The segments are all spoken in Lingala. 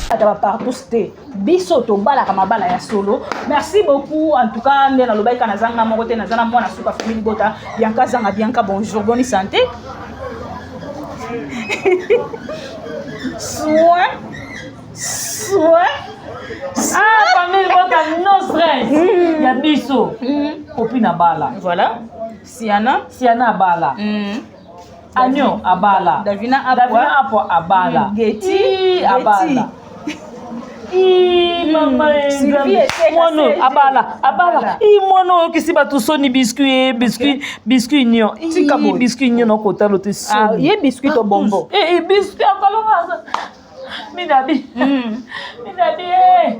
Ata ba partout te. Biso tobalaka mabala ya solo. Merci beaucoup en tout cas nde nalobaki ka naza nga moko te naza na mwana suka famille libota Bianca Zanga Bianca bonjour bonne santé. Soin soin ah famille libota no stress mm. ya biso mm. copine abala voilà Siana Siana abala mm. Agno abala Davina Apwa Davina Apwa abala mm. Getty abala mama mwana oyo abala abala i mwana oyo okisi bato soni biscuit eh, biscuit biscuit nio biscuit nio nakotalo te ah, soni ye biscuit to bonbon eh, eh, biscuit akolonga minabi mm. minabi eh.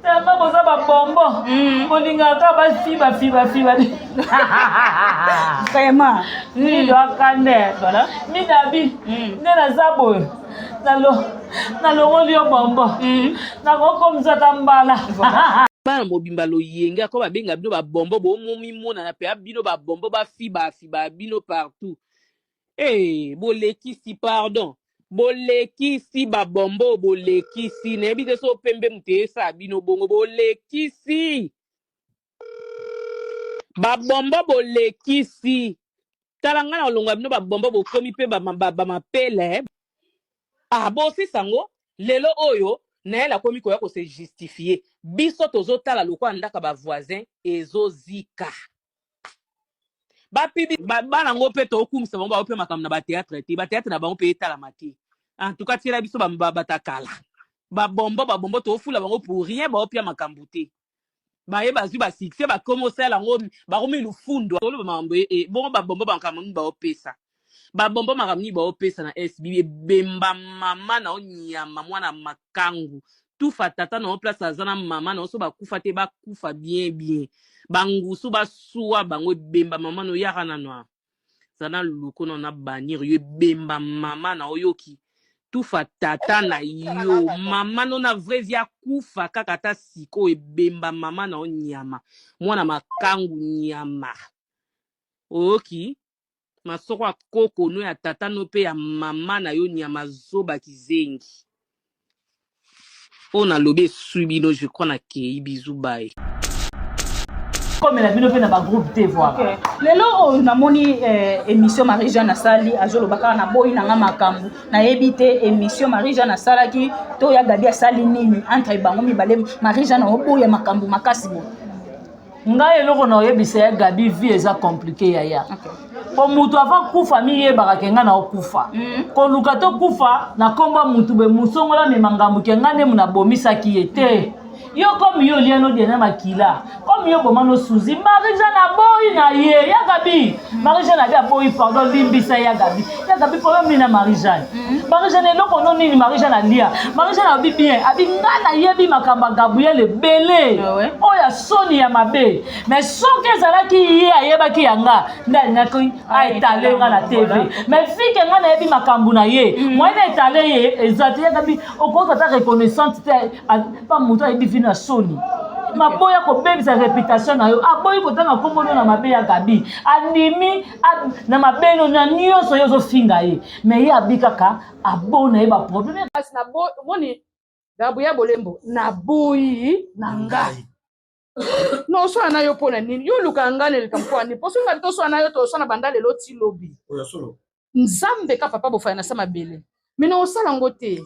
tellement boza babonbon mm. bolingaka bafi bafi bafi vraiment mm. mido akande minabi nde naza boye nalongoli yo bonbon nakokomisa ata mbala bana mobimba loyenge ako babenga bino babombo bomomimonana mpe bino babombo bafi bafi ba bino partout Hey, bolekisi pardon bolekisi babombo bolekisi nayebi te so pembe moto eyesala bino bongo bolekisi babombo bolekisi tala ngai na kolongola bino babombo bokomi mpe bamapele ah bosisa yango lelo oyo Naël akomi koya ko se justifier biso tozotala lokola ndaka ba voisin ezozika bapibi bana yango mpe tokumisa bango bango mpe makambo na bateatre te bateatre na bango mpe etalama te en tout cas tiela biso batakala babombo babombo tofula bango pour rien baopia makambo te baye bazwi basuccès bakomi osala yango bakomi lufundo toloba makambo e, e, bongo babombo makambo nini baopesa babombo makambo nini baopesa na sb ebemba mama na yo nyama mwana makangu tufa tata na yo place aza na mama na yo so bakufa te bakufa bien bien bangusu basuwa bango ebemba mama na yo yaka nano awa zala luko na na bannir yo ebemba mama na oyoki tufa tata na yo mama no na vrai vie akufa kaka ata sikoyo ebemba mama na yo nyama mwana makangu nyama oyoki masoko ya koko no ya tata no mpe ya mama na yo nyama zoba kizengi oyo nalobi esui bino je crois nakei bisous bye komela bino mpe na bagroupe te voilà okay. lelo oyo namoni eh, émission marie jeanne asali azoloba kaka naboyi na nga makambo nayebi te émission marie jeanne asalaki to ya gabi asali nini entre bango mibale marie jeanne oboya makambo makasi boye Ngai eloko na oyebisa ya Gabi vie eza compliqué yaya. Okay. Po mutu avant kufa miyebaka ke ngai na okufa. Mm. Koluka to kufa na komba mutu be musongola mema ngambu ke ngai nde muna bomisaki ye te. Mm. Yo comme yo lia no diana makila comme yo boma no suzi Marie Jeanne aboyi na ye ya Gabi mm. Marie Jeanne abi aboyi pardon limbisa ya Gabi ya Gabi problème nini na Marie Jeanne mm. Marie Jeanne eloko no nini Marie Jeanne alia Marie Jeanne abi bien abi ngai nayebi makambo ya Gabriel ebele ah oyo ya soni ya mabe mais soki ezalaki ye ayebaki yanga nde alingaki aetale nga na tv mais fike ngai nayebi makambo na ye mm. moyen na etale ye eza te yakabi okoki ata reconnaissante te pa moto ayebi vino ya soni maboya kobebisa reputation na yo aboyi kotanga nkombo no na mabe ya gabi andimi na mabe no na nyonso yo ozofinga ye mais ye abi kaka abona ye baproblème omoni Gabriel Bolembo naboyi na ngai na oswana na yo mpo na nini yo olukaka ngai na likambo mpo na nini mpo soki ngai toswana na yo toswana banda lelo ti lobi nzambe ka papa bofaya na sa mabele me na osala yango te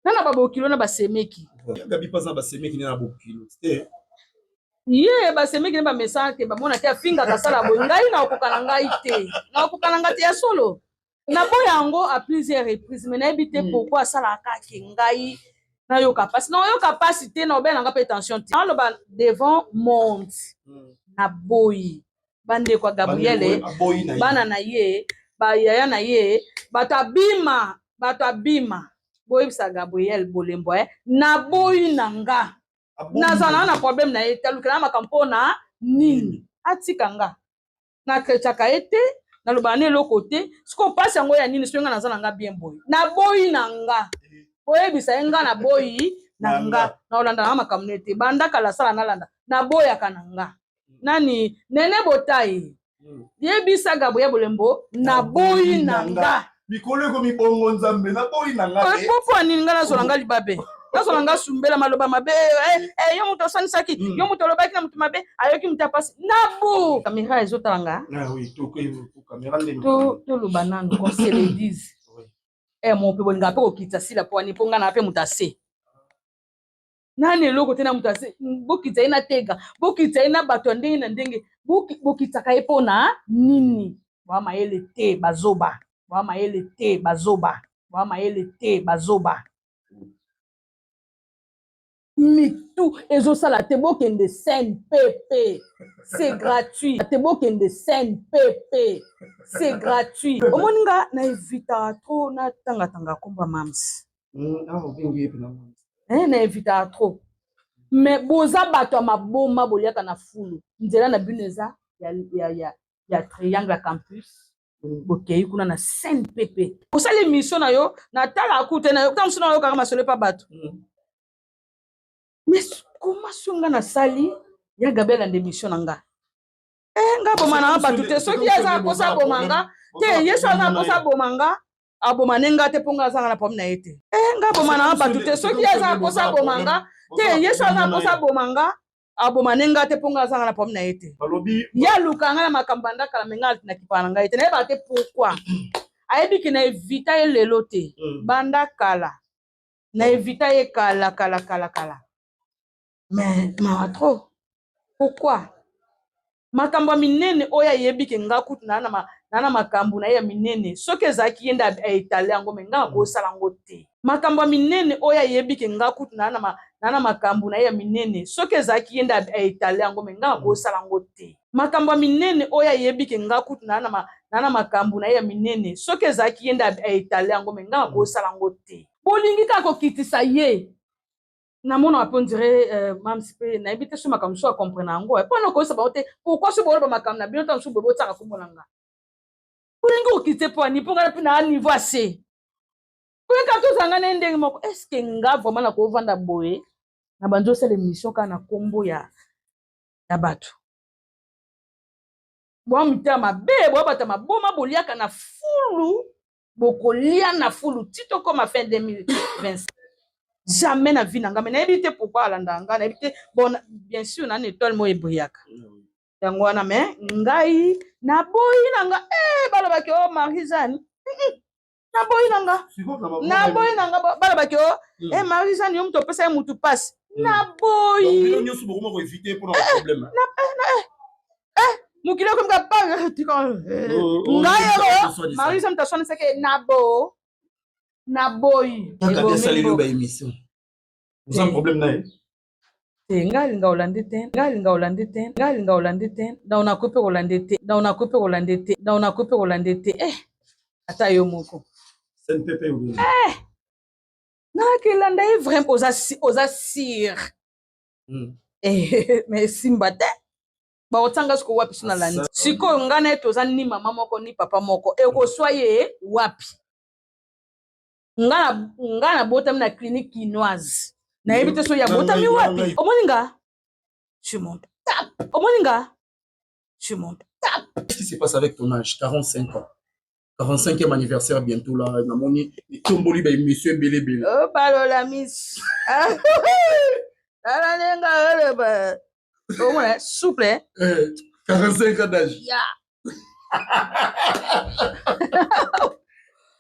na na babokilo na basemeki gabi mpe aza na basemeki nde na bokilo te ye basemeki ne bamesana te bamona te afingaka asala boye ngai nakokoka na ngai te nakokoka na ngai te ya solo Naboya yango à plusieurs reprises mais nayebi te pourquoi asalaka kaka ke ngai nayoka pasi. Nayoka pasi te, naobela na nga pe tension te. Naloba devant monde naboyi bandeko ya Gabriel, bana na ye, ba yaya na ye, bato abima, bato abima. Boyebisa Gabriel Bolembo eh, naboyi na nga. Nazala na problème na ye te, alukela nga makambo mpo na nini? Atika nga. Na crechaka ye te, nalobaka na eloko te. Sikoyo pasi yango ya nini soki nga naza na nga bien boye? Naboyi na nga. Boyebisa ye nga naboyi na nga. Nakolanda na nga makambo ne te. Banda kala asala nalanda. Naboyaka na nga. Nani? Nene Botayi. Yebisa Gabriel Bolembo naboyi na nga. Mikolo ekomi bongo Nzambe naboyi na nga. Mpo nini nga nazwa na nga libabe? Nazwa na nga sumbela maloba mabe, eh, eh, yo moto oswanisaki, yo moto olobaki na moto mabe, ayoki moto ya pasi nabu kamera ezotala nga. Ah oui, to to caméra nde. Toloba nanu qu'on se le dise. Eh, mo mpe bolinga mpe kokitisa sila mpo wani mpo nga na mpe moto ase nani eloko te na moto ase. Bokitisa ye na tega, bokitisa ye na bato ya ndenge na ndenge. Bokitsaka ye mpo na nini? Boa mayele te, bazoba. Boa mayele te, bazoba. Boa mayele te, bazoba. Mitu ezosala te. Bokende CNPP, c'est gratuit te. Bokende CNPP, c'est gratuit. Omoni nga na evitaka trop natangatanga nkombo ya mams. Ah, obengi ye mpena. Eh, na evitaka trop, mais boza bato ya maboma, boliaka na fulu. Nzela na bino eza ya triangle ya campus. Bokei kuna na CNPP, osala émission na yo, natalaka ku te na yo. Ta mosu nayokaka masolo epa bato. Mais koma so nga nasali ya Gabi alanda émission na nga. Eh, nga boma na nga bato te. Soki ye aza naposa boma nga te, ye so aza naposa boma nga, aboma ne nga te, mpo nga azanga na problème na ye te. Eh, nga boma na nga bato te. Soki ye aza naposa boma nga te, ye so aza naposa boma nga, aboma ne nga te, mpo nga azanga na problème na ye te. Balobi Ye aluka nga na makambo banda kala, me nga nakipaka na ngai te. Nayebaka te pourquoi ayebi ke na evita ye lelo te. Banda kala na evita ye, kala kala kala kala. Mais mawa trop, pourquoi makambo ya minene oyo ayebi ke nga kutu naa na makambo na ye ya minene? Soki ezalaki ye nde aetale yango, me nga nakosala yango te. Makambo ya minene oyo ayebi ke nga kutu naa na makambo na ye ya minene, soki ezalaki ye nde aetale yango, me nga nakosala yango te. Makambo ya minene oyo ayebi ke nga kutu naa na makambo na ye ya minene, soki ezalaki ye nde aetale yango, me nga nakosala yango te. Bolingi kaka kokitisa ye. Namona mpe on dirait mamsi mpe nayebi te so makambo mosusu acomprendre yango mpona koyesa bango te. Pourquoi so boloba makambo na bino, ntango mosusu boye botiaka kombo na nga? Bolingi kokitise mpo ani? Mpo ngai mpe na niveau ase oyeka, tozanga na ye ndenge moko. Est ce que nga vraiment nakovanda boye na bandi osala émission kaka na kombo ya bato? Bwa mitema mabe, bwa bato maboma, boliaka na fulu, bokolia na fulu ti tokóma fin 2025. Jamais na vie na nga. Me nayebi te pourquoi alandaka nga, nayebi te. Bon, bien sûr nani étoile moko ebrillaka yango wana, me ngai naboyi na nga. Eh, balobaki o Marie Jeanne, naboyi na nga, naboyi na nga. Balobaki o eh, Marie Jeanne, yo moto opesa ye mutu pasi. Naboyi. Nyonso bokoma koevite mpona problème. Mokili okomika pa ngai oko Marie Jeanne moto aswanisaki nabo, naboyi. Gabi asaleli yo baémission, oza problème na ye? Te, ngai alinga olande te, ngai alinga olande te, ngai alinga olande te. Donc nakoki mpe kolande te, donc nakoki mpe kolande te, donc nakoki mpe kolande te. Eh, ata yo moko. CNPP. Eh, nakelanda ye vraiment. Oza sire. Eh, mais esimba te. Bakotianga sikoyo wapi so nalandi? Sikoyo ngai na ye toza ni mama moko ni papa moko, ekoswa ye wapi? Nga nabotami na clinique kinoise, nayebi te soki abotami wapi. Omoni nga, je m'en tape. Omoni nga, je m'en tape. Qu'est-ce qui se passe avec ton âge, 45 ans, 45e anniversaire bientôt là? Namoni etomboli baémission ebele ebele. Obalola misu, tala ndenge oloba, omona souple. 45 ans d'âge. Ya.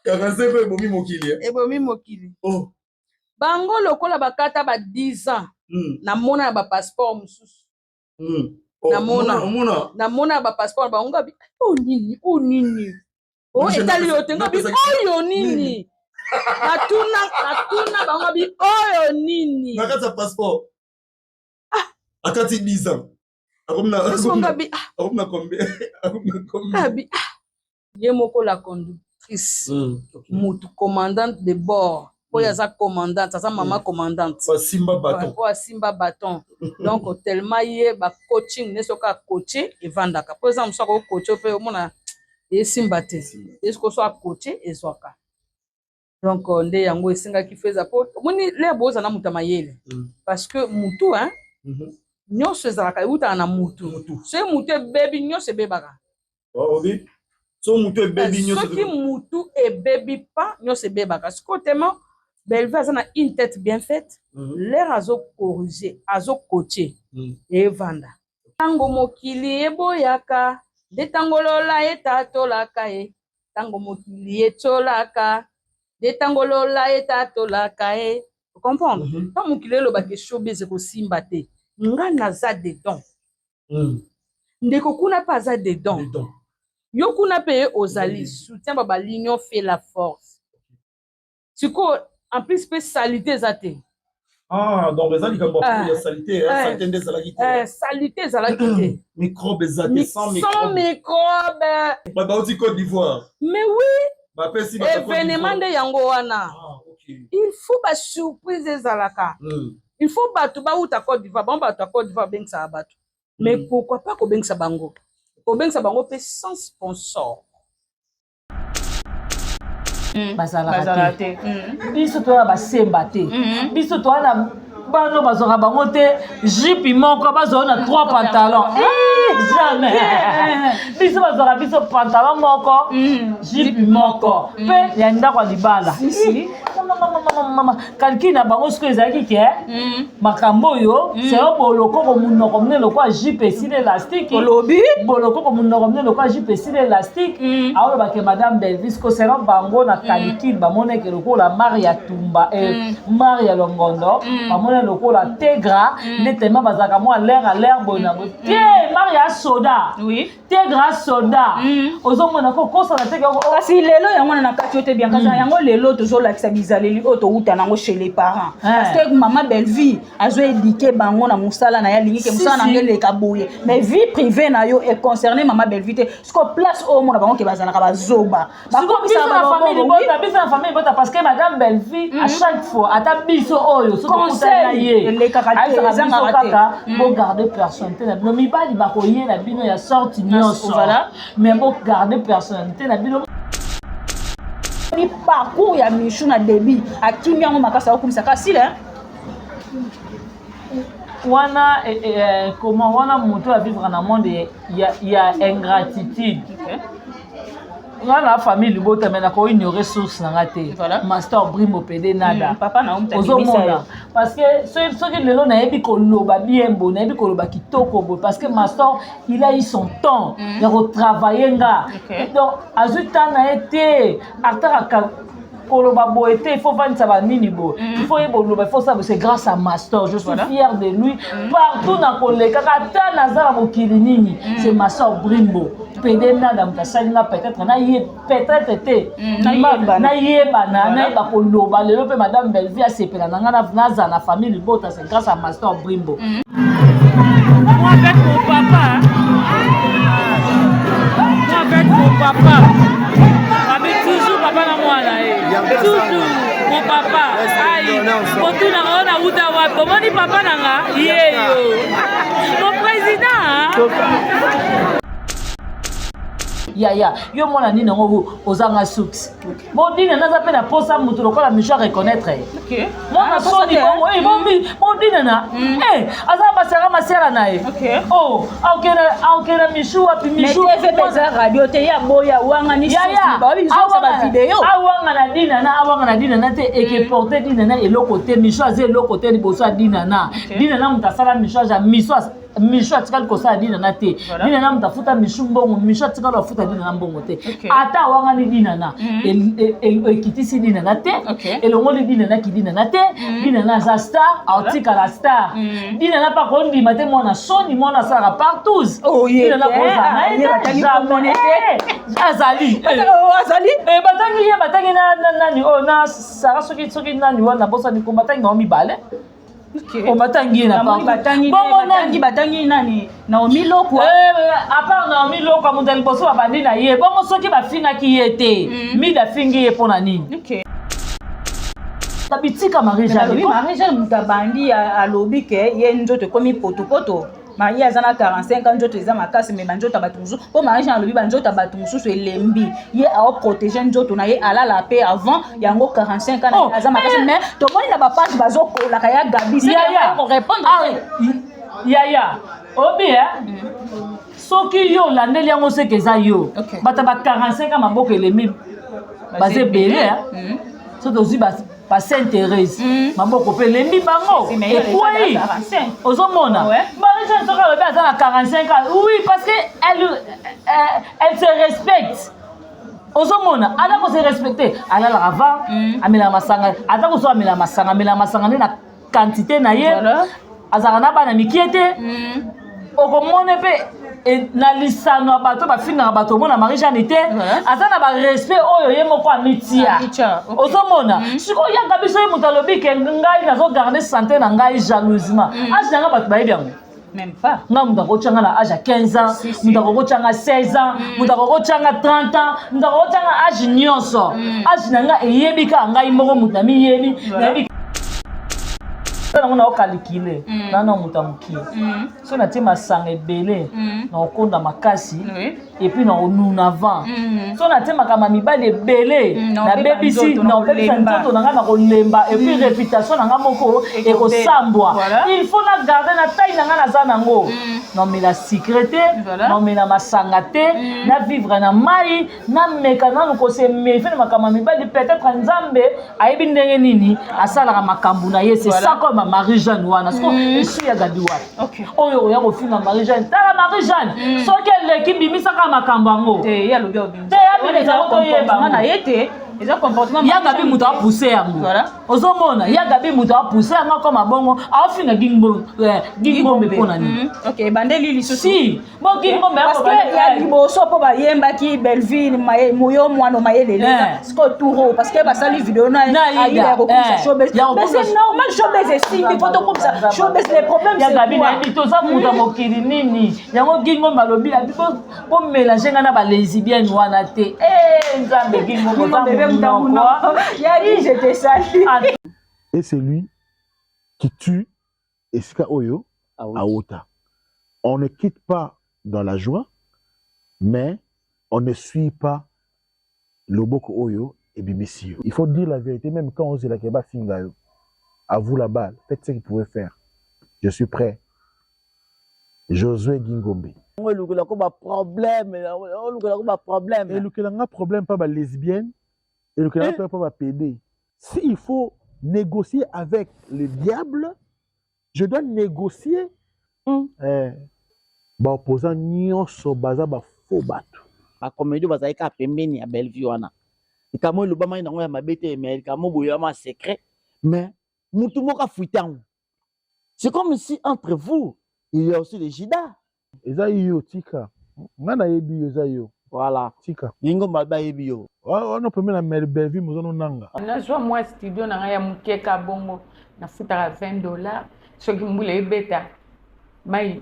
45 ans ebomi mokili. Ebomi mokili. Oh. Bango lokola bakata ba 10 ans. Namona na bapasseport mosusu. Oh, Namona. Omona. Namona na bapasseport na bango. Ngabi o nini, o nini, o etali yo te. Ngabi oyo nini? Natuna, natuna bango, ngabi oyo nini? Na kati ya passeport akati 10 ans, akomi na Eso ngabi ah. Akomi na combien? Akomi na combien? Ngabi ah, ye moko la conductrice, mutu commandante de bord oyo aza commandante, aza mama commandante. Basimba baton. Oyo asimba baton. Donc tellement ye bacoaching ne, soki acoache evandaka, mpo eza mosu akocoache mpe omona esimba te. Esiko so acoache ezwaka. Donc nde yango esengaki fo eza, mpo omoni lere boza na moto ya mayele, parce que mutu, hein, nyonso ezalaka eutaka na mutu. Mutu. Soki mutu ebebi, nyonso ebebaka. Obi so mutu ebebi, nyonso. Soki mutu ebebi pa, nyonso ebebaka. Sikoyo tema Bellevue aza na une tête bien faite. L'heure azocorriger, azocoacher, evanda. Ntango mokili eboyaka nde ntango lola etatolaka ye, ntango mokili etiolaka nde ntango lola etatolaka ye. Comprendre? Ntango mokili elobaka showbiz ekosimba te, nga naza dedans. Ndeko kuna mpe aza dedans. Dedans. Yo kuna mpe ozali soutien ba l'union fait la force. Sikoyo en plus mpe salité eza te. Ah, donc eza likambo Ah. ya salité. Eh. Salité nde ezalaki te. Salité ezalaki te. Microbe eza te, sans Sans microbe. microbe. Bauti Côte d'Ivoire. Mais oui. Bapesi bato ya Côte Événement d'Ivoire. nde yango wana. Ah, ok. Il faut basurprise ezalaka. Il faut bato bauta Côte d'Ivoire, bango bato ya Côte d'Ivoire babengisaka bato, mais pourquoi pas kobengisa bango, kobengisa bango mpe sans sponsor? Bazalaka Bazala te. te. Biso toza na basemba te. Biso toza na bano bazwaka bango te jupe moko, bazwa na trois pantalon. Eh, jamais. Biso bazwaka biso pantalon moko, jupe moko mpe ya ndako ya libala. Si. Mama, mama, calcul na bango sikoyo ezalaki ke makambo oyo seyo bolokoko monoko monene lokola jupe esili élastique. Olobi. Bolokoko monoko monene lokola jupe esili élastique. Aolobake madame Belvis ko selon bango na calcul bamoneke lokola Maria Tumba, Maria Longondo, bamoni lokola Tegra nde tema bazalaka mwa l'air à l'air boye na boye te. Maria soda. Tegra soda, ozomona kokosana te. Kasi lelo yango wana na kati oyo te, bien, kasi yango lelo tozolakisa bizaleli oyo towuta nango chez les parents, parce que mama Bellevie azoéduquer bango na mosala na ye. Alingi ke mosala nango eleka boye, mais vie privée na yo econcerne mama Bellevie te. Siko place oyo omona bango ke bazalaka bazoba. Biso na famille libota, biso na famille libota, parce que madame Bellevie, à chaque fois, ata biso oyo soki tokutani na ye, Elekaka te, ayebisaka biso ezangaka te. kaka: bogarde personnalité na bino. Mibali bakoyela bino ya sorte nyonso, mais bogarde personnalité na bino. Ni parcours ya Michu na début, akimi yango makasi, akokumisaka asile. Wana comment wana moto avivre na monde ya ingratitude. Nga na famille libota, me nakoignore source na nga te. Master Brimo Pede nada. Papa na yo moto abimisa Ozomona yo. Parce que soki lelo nayebi koloba bien boye, nayebi koloba kitoko boye, parce que master, il a eu son temps ya kotravaille nga. Donc azwi temps na ye te ataka koloba boye te. Il faut vandisa banini boye, il faut yeba oloba, il faut ça. C'est grâce à master, je suis fier de lui. Partout na kolekaka, ata naza na mokili nini, c'est master Brimbo Pede nada moto asali nga peut-être na ye, peut-être te. Nayebana. Nayebana, nayeba koloba lelo mpe madame Bellevie asepela na nga, nazala na famille libota, c'est grâce à master Brimbo. Moi avec mon papa, moi avec mon papa, avec toujours papa na mwana ye, toujours mon papa. Ai, kotunaka oyo nauta wapi, omoni papa na nga yeyo, mon président. Yaya, yo mwana nini yango ozanga suksi bodine? Naza mpe na posa moto lokola Micho areconnaître ye. Mwana soni bongo, bodine na aza masera masera na ye. Oh, akokenda Michu wapi? Michu eza radio te, ya boya wangani. Yaya, bavideo. Awanga na dina na awanga na dina na te, ekeporte dina na eloko te. Michu aza eloko te liboso ya dina na dina na. Moto asala Michu aza miso, Michu atikali kosala dina na te. Dina na moto afuta Michu mbongo, Michu atikali afuta dina na mbongo te. Ata awangani dina na, ekitisi dina na te, elongoli dina na kidina na te. Dina na aza star, aotikala star. Dina na mpa kondima te. Mwana soni, mwana asalaka partout. Dina na kozala na ye te, jamais. Azali. Azali. Batangi ye, batangi na nani oyo na Sara, soki nani wana, bosani ko batangi bango mibale. Obatangi ye na batangi batangi nani? Naomi Lokwa. À part Naomi Lokwa, moto ya liboso babandi na ye bongo. Soki bafingaki ye te, Mida afingi ye mpo na nini? Bitika Marie Jeanne. Marie Jeanne moto abandi, alobi ke ye nzoto ekomi potopoto. Marie aza na 45 ans, nzoto eza makasi, me banzoto ya bato mosusu, mpo Marie Jeanne alobi banzoto ya bato mosusu elembi ye, aoprotege nzoto na ye, alala mpe avant yango. 45 ans aza makasi, mais tomoni na bapage bazokolaka ya Gabi korépondre. Yaya, obi soki yo olandeli yango, seke eza yo. Bato ba 45 ans maboko elemi baza ebele. So tozwi Ba Sainte Thérèse maboko mpe elembi bango ekwei. Ozomona Marie-Jeanne soki alobi aza na 45 ans, oui, parce que elle se respecte. Ozomona aza kose respecte, alalaka va, amelaka masanga, aza koso amelaka masanga, amelaka masanga nde na quantité na ye. Azalaka na bana mike te. Okomona mpe na lisano ya bato bafingaka bato, omona Marie Jeanne te, aza na barespect oyo ye moko amitia. Ozomona sikoyo yanga biso, ye moto alobi ke ngai nazogarde santé na ngai jalousement. Âge na ngai bato bayebi yango. Même pas. Nga moto akotyanga na âge ya 15 ans, moto akokotyanga 16 ans, moto akokotyanga 30 ans, moto akokotyanga âge nyonso. Âge na ngai eyebi kaka ngai moko moto namiyebi, nayebi nango naokalikile nana moto ya mokie. So natie masanga ebele, na kokonda makasi et puis na konuna avant. So natie makambo ya mibali ebele, nabebisi, naobebisa nzoto na ngai, na kolemba, et puis réputation na ngai moko ekosambwa. Il faut na garde na taille na ngai naza nango. Naomela sucré te, naomela masanga te, na vivre na mai, nameka nanu kose méfier na makambo ya mibali. Peut-être Nzambe ayebi ndenge nini asalaka makambo na ye. C'est ça, comme Marie Jeanne wana siko esu ya Gabi wapi oyo oya kofinga Marie Jeanne. Tala Marie Jeanne, soki eleki, bimisaka makambo yango. Te, abimisa, toyeba. Na ye te, eza comportement. Ya Gabi moto apousse yango. Ozomona ya Gabi moto apousse yango, akoma bongo, aofinga Gingombe mpo na nini? Ok, ebandeli lisusu. Si bo Gingombe. Parce que ya liboso mpo bayembaki Belleville moyo mwana mayele, sikoyo touro parce que basali video na Aida ya kokumisa showbase. Mais c'est normal, showbase esimbi, faut tokumisa showbase. Les problèmes, ya Gabi, nayebi toza moto ya mokili nini yango. Gingombe alobi abi bomélange ngai na balesbienne wana te. Nzambe, Gingombe. Yadi, je te salue. Et c'est lui qui tue esika oyo aota. On ne quitte pas dans la joie, mais on ne suit pas loboko oyo ebimisi yo. Il faut dire la vérité même quand ozelaka bafinga yo. À vous la balle, faites ce que vous pouvez faire, je suis prêt. Josué Gingombe. Olukelako baproblème, olukelako baproblème. Elukelanga problème mpa balesbienne, elukelanga mpe mpa bapd. Si il faut négocier avec le diable, je dois négocier. Baopposant nyonso baza bafaux bato. Bacomédie bazali kaka pembeni ya Bellevue wana. Likambo elobamaki nango ya mabe te, mais likambo boye ya ma secret, mais mutu moko afuite yango. C'est comme si entre vous il y a aussi les Judas. Eza yo, tika nga nayebi yo, eza yo. Voilà. Tika. Yingo bayebi yo. Wana pembe na Bellevue mozono nanga. Nazwa mwa studio na ngai ya mokeka bongo, nafutaka 20 dollar. Soki mbula ebeta, mai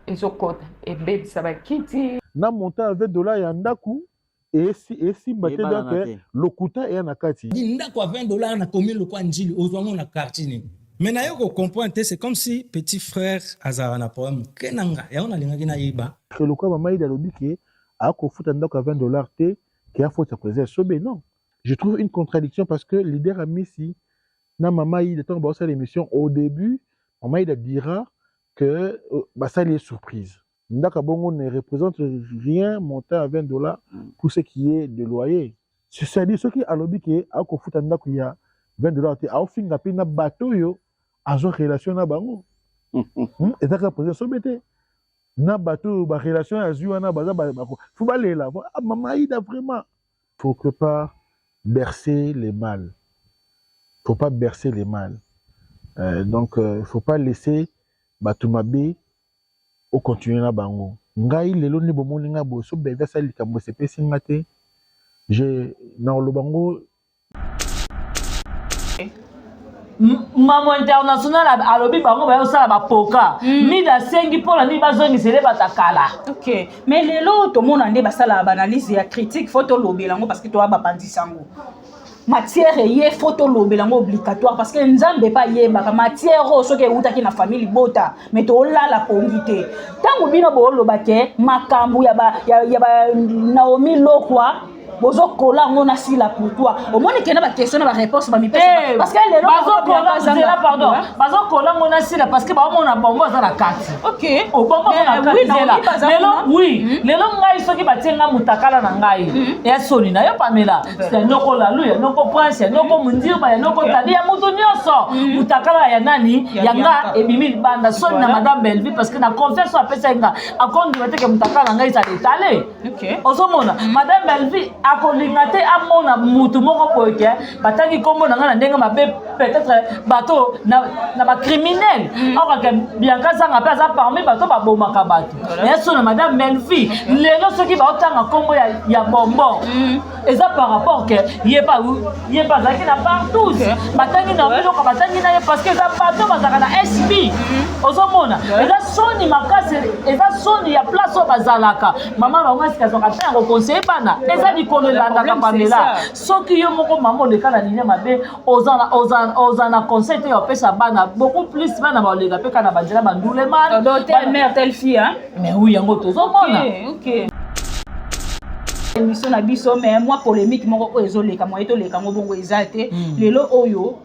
ezokota, ebebisa bakiti. Na montant ya 20 dollar ya ndako esimba te, donc lokuta eya na kati. Ndako ya 20 dollar na commune lokwa Njili, ozwango na quartier nini? Mais naye kocomprendre te, c'est comme si petit frère azalaka na problème moke na nga. Yango nalingaki nayeba. Lokwa mama Ida alobi ke akofuta ndako ya 20 dollar te, ke afuta président Esobe. Non, je trouve une contradiction, parce que leader Amisi na mama Ida, ntango baosala émission au début, mama Ida dira que basali ye surprise. Ndako bongo ne représente rien, montant à 20 dollars pour ce qui est de loyer. C'est-à-dire soki alobi ke akofuta ndako ya 20 dollars te, aofinga mpe na bato oyo azwa relation na bango. Eza kaka président Sobe te, na bato oyo barelation azwi wana baza faut balela. Ah, mama Aida, vraiment, faut que pas bercer les mal, faut pas bercer les mal. Donc faut pas laisser bato mabe ocontinue na bango. Ngai lelo nde bomoni ngai boye, so Bellevue asali likambo esepesi nga te, je nakoloba ngo. Mamo international alobi bango baye kosala bapoka. Mida asengi mpona nini bazongisele bato ya kala. Ok, mais lelo tomona nde basalaka baanalyse ya critique. Faut tolobela yango parce que toya bapandisa yango matière eye, faut tolobela yango obligatoire, parce que Nzambe epe ayebaka matière oyo soki eutaki na famille libota. Mais toolala pongi te ntango bino booloba ke makambo ya ba Naomi Lokwa. Bozokola yango na Sila pour toi. Omoni ke na baquestion na baréponse bamipesa, Eh, parce que lelo bazokola nzela, pardon, bazokola ngo na Sila parce que baomona bongo aza na kati. Obongo aza na Mais kati oui, nzela. naomi baza Lelo kuna. oui, lelo ngai soki batie nga mutakala na ngai ya soni na yo Pamela, ya noko Lalu, ya noko Prince, ya noko Mundirba, ya noko Tadi, ya mutu nyonso, mutakala ya nani Ya ya nga Bianca. ebimi libanda, soni na madame Bellevue, parce que na confiance oyo apesaki nga, akondima te ke mutakala na ngai ezala etale. Ozomona, madame Bellevue akolinga te amona mutu moko boye ke batangi nkombo na ngai na ndenge mabe, peut-être bato na bacriminel okake. Bianca Zanga mpe aza parmi bato babomaka bato. Ya so na madame Bellevue, lelo soki baotanga nkombo ya Bonbon, eza par rapport ke ye mpe azalaki na partout, batangi na biloko, batangi na ye parce que eza bato bazalaka na SB. Ozomona, eza soni makasi, eza soni ya place oyo bazalaka. Mama bango esika azwaka ntan ya koconseiller bana, eza likolo elandaka. Pamela, soki yo moko mama oleka na ligne mabe, oza na conseil te ya opesa bana, beaucoup plus bana baleka mpe kaka na banzela bandulema. Donc telle mère, telle fille, hein. Mais oui, yango tozomona. Ok. Émission na biso, mais moi polémique moko oyo ezoleka, moye toleka yango bongo eza te. Lelo oyo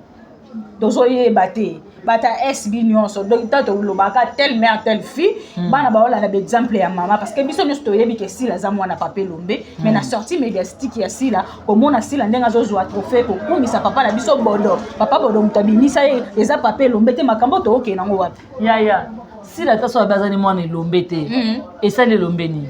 tozoyeba te, bata SB nyonso, donc ta tolobaka telle mère, telle fille, bana baolanda baexemple ya mama, parce que biso nyonso toyebi ke Sila aza mwana papa Elombe. Mais na sortie médiatique ya Sila, komona Sila ndenge azozwa trophée, kokumisa papa na biso Bodo, papa Bodo moto abimisa ye, eza papa Elombe te. Makambo tookende yango wapi? Yaya, Sila ata so abe azali mwana Elombe te, esali Elombe nini?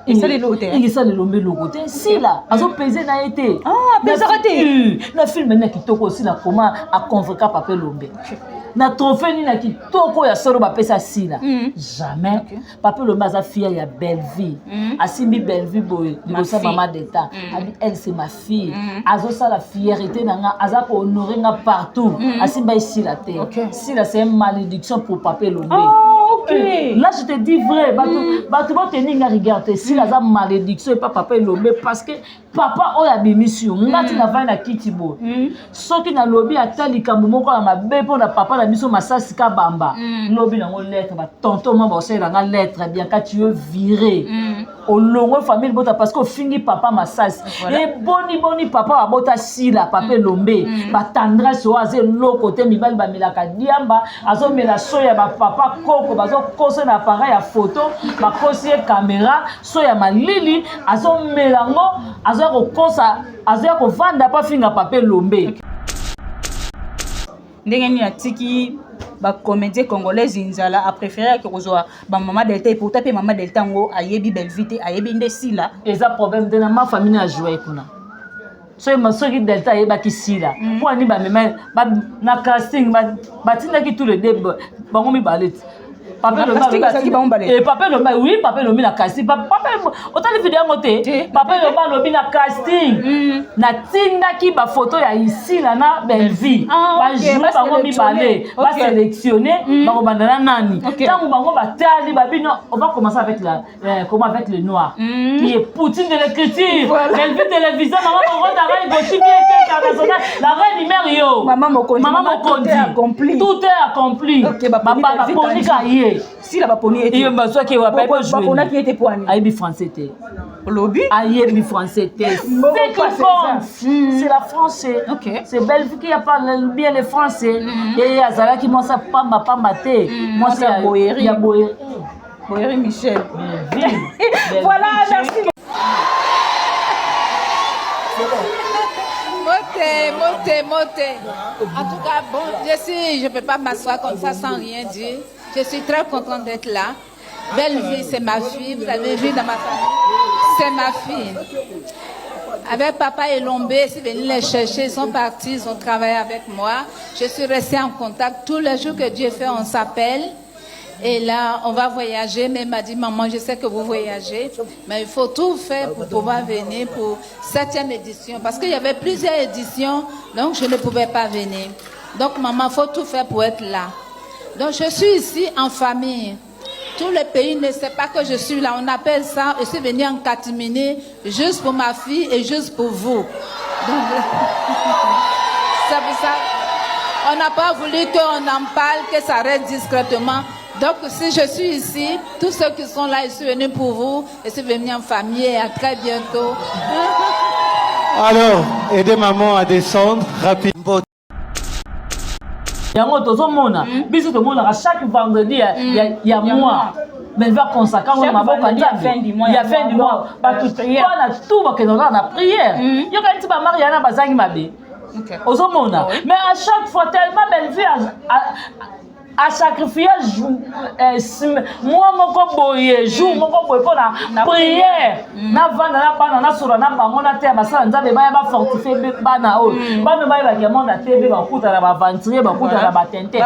Esali eloko te. Esali Elombe eloko te. Sila azopese na ye te. Ah, apesaka te. Na film nini ya kitoko Sila koma aconvoka papa Elombe? Na trophée nini ya kitoko ya solo bapesa Sila? Jamais. Papa Elombe aza fille ya Bellevue, asimbi Bellevue boye liboso ya fille. mama d'État, abi: "Elle, c'est ma fille, azosala fierté na nga, aza kohonorer nga partout." Asimba esila te. Sila, c'est une malédiction pour papa Elombe. Ah, ok. Là, je te dis vrai, bato bato boteni nga rigueur te. Sila aza malédiction epa papa Elombe, parce que papa oyo abimisi yo, nga ti navandi na kiti boye, soki nalobi ata likambo moko ya mabe mpo na papa na biso Masasi Kabamba, lobi nango lettre, batonton ma baosalela nga lettre: "Bianca, tu es viré, olongwe famille bota parce que ofingi papa Masasi." Eboni boni papa babota Sila, papa Elombe, batendresse oyo aza eloko te. Mibali bamelaka diamba, azomela so ya bapapa koko, bazokosa na appareil ya photo, bakosi ye caméra, so ya malili azomela yango, azoya kokosa, azoya kovanda mpo afinga papa Elombe. Ndenge nini atiki bacomédien congolaise nzala, apréféré ake kozwa bamama Delta? Et pourtant mpe mama Delta yango ayebi Bellevue te, ayebi nde Sila. Eza problème te na ma famille na joie kuna. Soki Delta ayebaki Sila, mpo ani bamema na casting, batindaki tous les deux, bango mibale ti. Papa Na Elombe casting azalaki bango mibale? Eh, papa Elombe, oui, papa Elombe na casting. Papa, otali video yango te? Te. Papa Elombe alobi na casting natindaki bafoto ya Isila na Bellevue. Ah, ok, Bajour bango mibale basélectionne, bakobanda na nani? Ntango bango batali babi: "Non, on va commencer avec la comment, avec le noir qui est Poutine de l'écriture." Bellevue Télévision, maman Mokonzi, Reine Gochi VIP international, la reine mère yo. Mama Mokonzi, mama mama, tout Mokonzi. est accompli. Tout est accompli. Ok, baponi Bellevue. Baponi ka ye. Sila baponi ye te. Iyo bazwaki wapi? Baponaki ye te po ani? Ayebi français te. Olobi. Ayebi français te. Mbongo Ce qui pas, c'est compte, ça. c'est la français. C'est Bellevue qui a parlé bien le français et azalaki mwasi pamba pamba te, mwasi Mwasi ya Boyeri. Ya Boyeri. Boyeri Michel. Bellevue. Voilà, merci. Moté, moté, moté. En tout cas, bon, je ne peux pas m'asseoir comme ça sans rien dire. Je suis très contente d'être là. Bellevue, c'est ma fille. Vous avez vu dans ma famille. C'est ma fille. Avec papa Elombe, je suis venu les chercher. Ils sont partis, ils ont travaillé avec moi. Je suis restée en contact. Tous les jours que Dieu fait, on s'appelle. Et là, on va voyager. Mais il m'a dit: "Maman, je sais que vous voyagez, mais il faut tout faire pour pouvoir venir pour septième édition." Parce qu'il y avait plusieurs éditions, donc je ne pouvais pas venir. "Donc, maman, il faut tout faire pour être là." Donc, je suis ici en famille. Tout le pays ne sait pas que je suis là. On appelle ça, je suis venue en catimini juste pour ma fille et juste pour vous. Donc, c'est pour ça. On n'a pas voulu qu'on en parle, que ça reste discrètement. Donc, si je suis ici, tous ceux qui sont là, je suis venue pour vous. Je suis venue en famille et à très bientôt. Alors, aidez maman à descendre rapidement. Yango tozomona mm. Biso tomonaka chaque vendredi ya, mm. ya, ya mois mais va consacrer yango na maboko ya Nzambe ya fin du mois. Bato bana tout bakende kaka na prière mm. Yoka nti bamari yana bazangi mabe, ozomona. Mais à chaque fois, tellement Bellevue asacrifie mwa moko boye, jour moko boye mpo na prière, navanda na bana, nasola na bango, nateya basala Nzambe, baya bafortifie bana oyo, bana bayebaki monde ya TV, bakuta na baaventurier, bakuta na batente.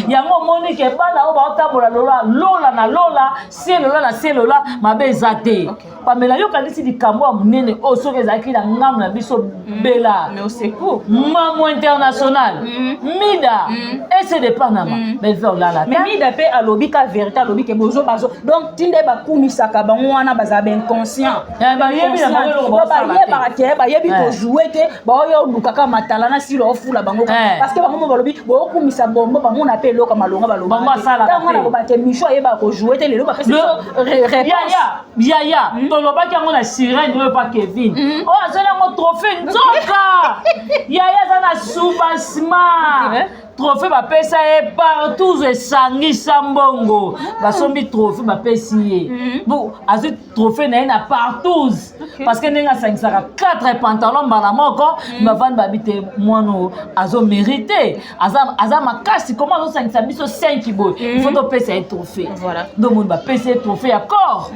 Yango omoni ke bana oyo baotambola lola lola na lola, sie lola na sie lola, mabe eza te. Pamela, yokanisi likambo ya monene oyo soki ezalaki na ngambo na biso bela mamo international, mida ese de Panama, mais olala. Mais Mida mpe alobi ka vérité, alobi ke bozo bazo donc ti nde bakumisaka bango wana, bazala bainconscient. Bayebi na bango eloko baosala te. Bayebaka ke bayebi kojouer te, baoyo olukaka matala na silo ofula bango, parce que bango mo balobi bookumisa bombo, bamona mpe eloko malonga. Bango asalaka Ntango te. wana kobate Micho ayebaka kojouer te, lelo bapesi biso réponse. Yaya, yaya, tolobaki yango na sirene oyo pa Kevin oyo azali yango trophée. Nzoka yaya aza na soubassement, trophée bapesa ye partout, esangisa mbongo, basombi trophée, bapesi ye. Bon, azwi trophée na ye na partout, parce que ndenge asangisaka 4 pantalon mbala moko, bavandi babi te, mwana oyo azomérite, aza makasi. Comment azosangisa biso 5 boye? Il faut topesa ye trophée. Nde omoni bapesi ye trophée ya corps.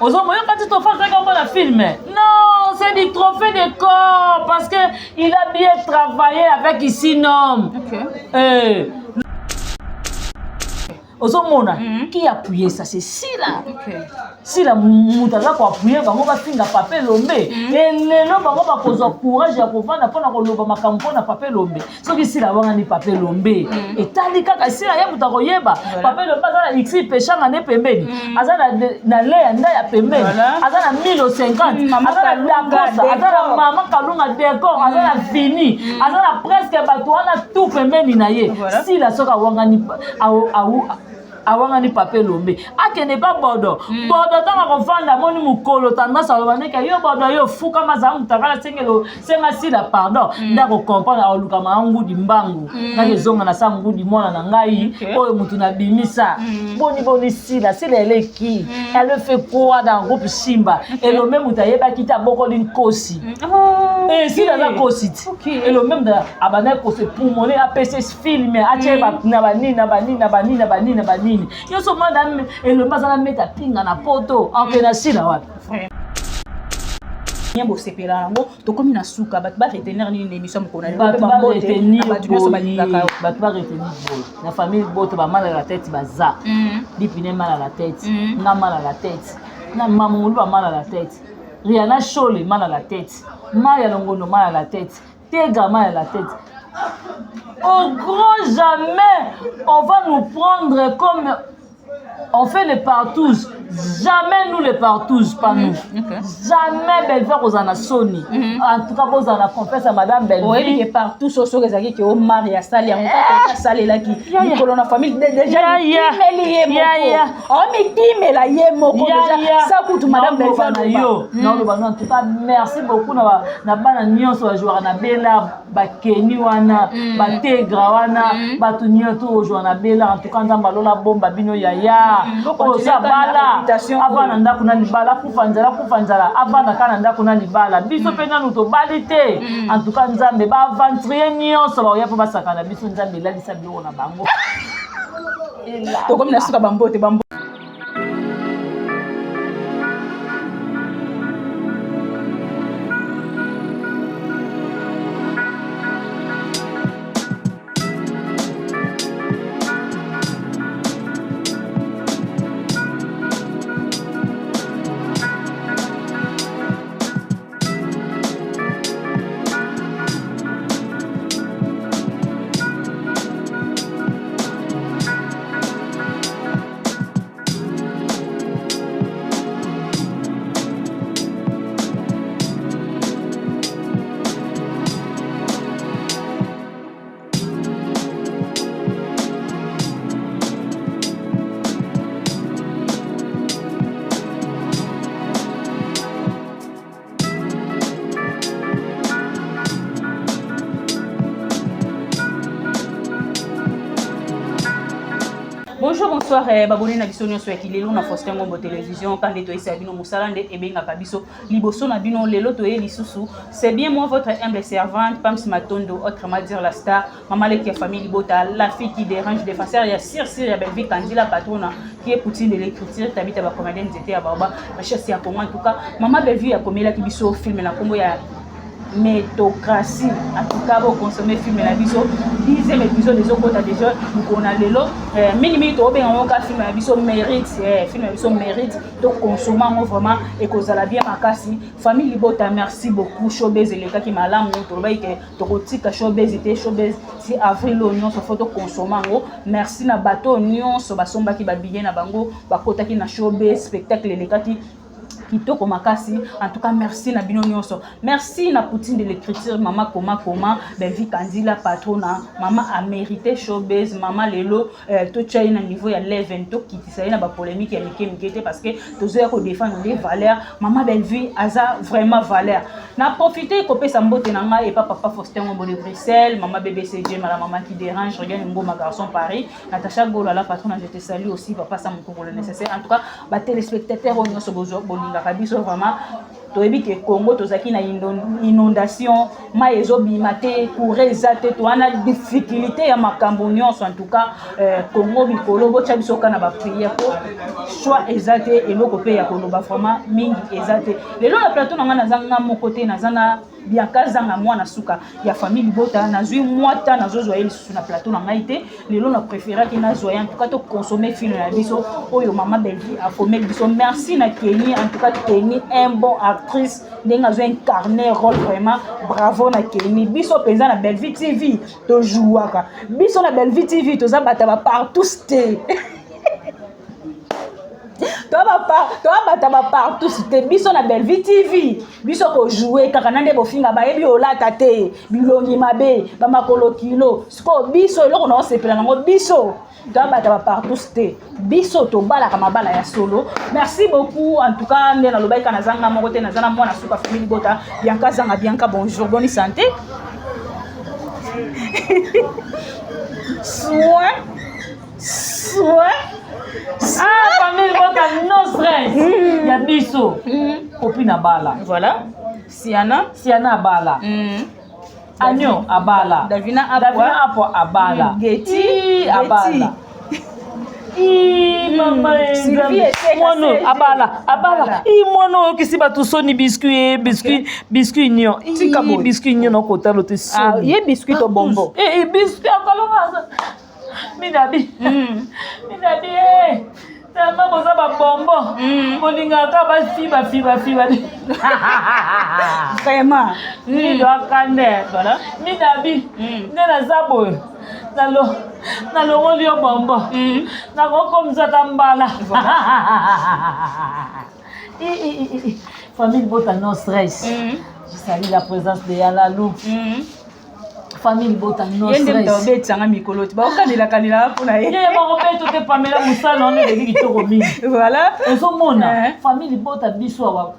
Ozomona, yoka ti trophée azalaki yango na film. Non, c'est du trophée de corps, parce que il a bien travaillé avec Isinom. Ozomona qui appuie ça, c'est Sila. Sila moto aza koappuyer bango bafinga Papa Elombe. Elelo bango bakozwa courage ya kovanda mpona koloba makambo mpona Papa Elombe. Soki Sila wangani Papa Elombe, etali kaka Sila, ye moto akoyeba. Papa Elombe aza na xi peshanga nde pembeni, aza na Leya nda ya pembeni, aza na 1050, aza na Dakosa, aza na Mama Kalunga Decor, aza na Vini, aza na presque bato wana tout pembeni na ye. Sila soki awangani, awangani Papa Elombe, akende pa Bodo. Bodo ntango akovanda, amoni mokolo tendance aloba ndeke yo Bodo, yo fukama, azala moto akala sengelo, senga Sila pardon. Nde akocomprendre, aoluka mama Ngudi mbangu, naki ezonga na sa Ngudi, mwana na ngai oyo motu nabimisa. Boni boni Sila, Sila eleki, elle fait quoi dans groupe Simba? Elombe moto ayebaki te, abokoli nkosi. Sila aza nkosi ti Elombe moto abandaki kose pumone, apesi film, atie na banini na banini na banini na banini na banini nyonso. Mwana Elombe aza na meta pinga na poto, akende na Sila wapi? Bien, bosepela yango. Tokomi na suka. Bato baretenir nini na émission mokolo na lelo? Bato Mpe bambote baretenir na bato nyonso balingaka yo. Bato baretenir boye: na famille boto bamal à la tête baza, Bipine mal à la tête, nga mal à la tête, na Mamongolu ba mal à la tête, Riana Shole mal à la tête, Maya Longondo mal à la tête, Tega mal à la tête. Au grand jamais on va nous prendre comme on fait les partous. Jamais nous les partous, pas nous. Jamais Bellevue kozala na soni. En tout cas, bozala na confiance ya madame Oyebi Bellevue. ke partout so soki ezalaki ke Omari asali yango, kaka asalelaki likolo na famille déjà, mikimeli ye moko, omikimela ye moko déjà sa kutu madame Bellevue na aloba. Yo naoloba no. En tout cas, merci beaucoup na bana nyonso bajouaka na Bela, bakeni wana, bategra wana, bato nyonso ojouaka na Bela. En tout cas, Nzambe alola bomba bino. Yaya oyo so abala, avanda ndako na libala, akufa nzala, akufa nzala, avanda kaka na ndako na libala. Biso mpe nanu tobali te. En tout cas, Nzambe, baaventurier nyonso bakoya mpo basaka na biso, Nzambe elalisa biloko na bango. Tokomi na suka. Bambote, bambote. Bonjour, bonsoir, eh, babone na biso nyonso ya kilelo na Faustin Ngombo Télévision, quand nde toyesa bino mosala nde ebengaka biso liboso na bino lelo toye lisusu. C'est bien moi votre humble servante Pams Matondo, autrement dire la star, mama leki ya famille Libota, la fille qui dérange défenseur ya Sir Sir ya Bellevue Kandila patrona qui est Poutine de l'écriture, Tabita ba comédienne nzete ya baoba, richesse ya Congo en tout cas, mama Bellevue akomelaki biso film na kombo ya métocratie. En tout cas, boconsommer film na biso, 10e épisode ezokota déjà mokolo na lelo. Mingimingi tokobenga yango ka film na biso mérite, film na biso mérite, toconsommer yango vraiment, ekozala bien makasi. Famille Libota, merci beaucoup. Showbuzz elekaki malamu, tolobaki ke tokotika showbuzz te, showbuzz si avril oyo nyonso faut toconsommer yango. Merci na bato nyonso basombaki babillet na bango, bakotaki na showbuzz, spectacle elekaki kitoko makasi. En tout cas, merci na bino nyonso. Merci na Poutine de l'écriture, mama koma koma Belvi Kandila patrona, mama amérité showbuzz. Mama lelo totia ye na niveau ya 11, tokitisa ye na bapolémique ya mike mike te, parce que tozoya kodéfendre les valeurs. Mama Bellevue aza vraiment valeur. Na profite kopesa mbote na ngai epa papa Faustin Ngombo de Bruxelles, mama BBCG, la mama qui dérange, regarde Ngoma garçon Paris, Natacha Golo la patrona, je te salue aussi, papa Sam Mokoko le nécessaire. En tout cas, batéléspectateur oyo nyonso bolingaka biso vraiment, toyebi ke Congo tozalaki na inondation, mai ezobima te, courant eza te, towana difficulté ya makambo nyonso. En tout cas, Congo mikolo botya biso kaka na baprière, po choix eza te, eloko mpe ya koloba vraiment mingi eza te. Lelo na plateau na ngai naza nga moko te, naza na Bianca Zanga, mwana suka ya famille Libota. Nazwi mwata, nazozwa ye lisusu na plateau na ngai te lelo, na préféraki nazwa ye. En tout cas, toconsommer film na biso oyo mama Bellevue akomeli biso. Merci na Kenny. En tout cas, Kenny, un bon actrice, ndenge azo incarner rôle, vraiment bravo na Kenny. Biso mpenza na Bellevue TV tojouaka, biso na Bellevue TV toza bato bapartous te, toa bapartous te. Biso na Bellevue TV, biso kojouer kaka na nde bofinga, bayebi olata te, bilongi mabe, bamakolo kilo. Sikoyo biso eloko na osepela nango, biso toa bato bapartous te, biso tobalaka mabala ya solo. Merci beaucoup. En tout cas, nde nalobaki kaka, nazanga moko te, naza na mwana suka famille Libota, Bianca Zanga. Bianca, bonjour, boni santé? Soin soin. Ah, famille Libota, no stress ya biso. Popi na bala. Voilà, Siana. Siana abala. Anio abala. Davina Apwa. Davina Apwa abala. Geti. Ii, abala. Ii, mama ye. Sylvie Nzambe. Eteka Mwana oyo CG. abala, abala. Ii, mwana oyo okisi bato soni, biscuit ye, biscuit, biscuit nio. Tika boye. Biscuit nio nakotala te. Ah, soni. ye biscuit to bonbon? Eh, eh, biscuit akolonga minabi. Minabi, eh. Tellement boza babonbon, bolingaka bafi bafi bafi bafi. Vraiment. Mido akande. Voilà. Minabi, nde naza boye, nalongoli yo bonbon, nakokomisa ata mbala. I, i, i, i. Famille Bota, no stress. Je salue la présence de Yalalou. Famille Bota, no Ye nde moto stress. aobetisanga mikolo te, baokanelakanelaka mpona ye. Ye bakobeto te, Pamela, mosala wana eleki kitoko mingi. Voilà. Ozomona, famille Libota, biso awa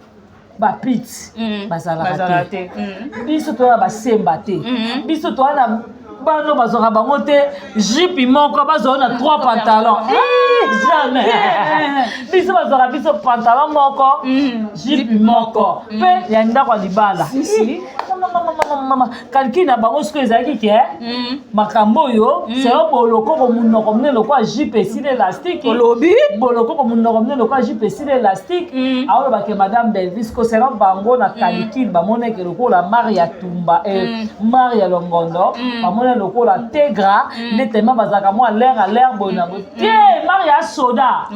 bapite bazalaka Bazalaka te. te. Biso toza na basemba te, biso toza na bano bazwaka bango te jupe moko bazwa na trois pantalon. Ih, jamais. Biso bazwaka biso pantalon moko, jupe moko mpe ya ndako ya libala. Si. Mama, mama, mama, mama, calcul na bango sikoyo ezalaki ke makambo oyo seyo bolokoko monoko monene lokola jupe esili élastique. Olobi? Bolokoko monoko monene lokola jupe esili élastique. Aolobake madame Belvis ko selon bango na calcul bamoneke lokola mari ya tumba, mari ya longondo, bamoni lokola tegra nde tema bazalaka mwa l'air à l'air boye na boye te, mari ya soda.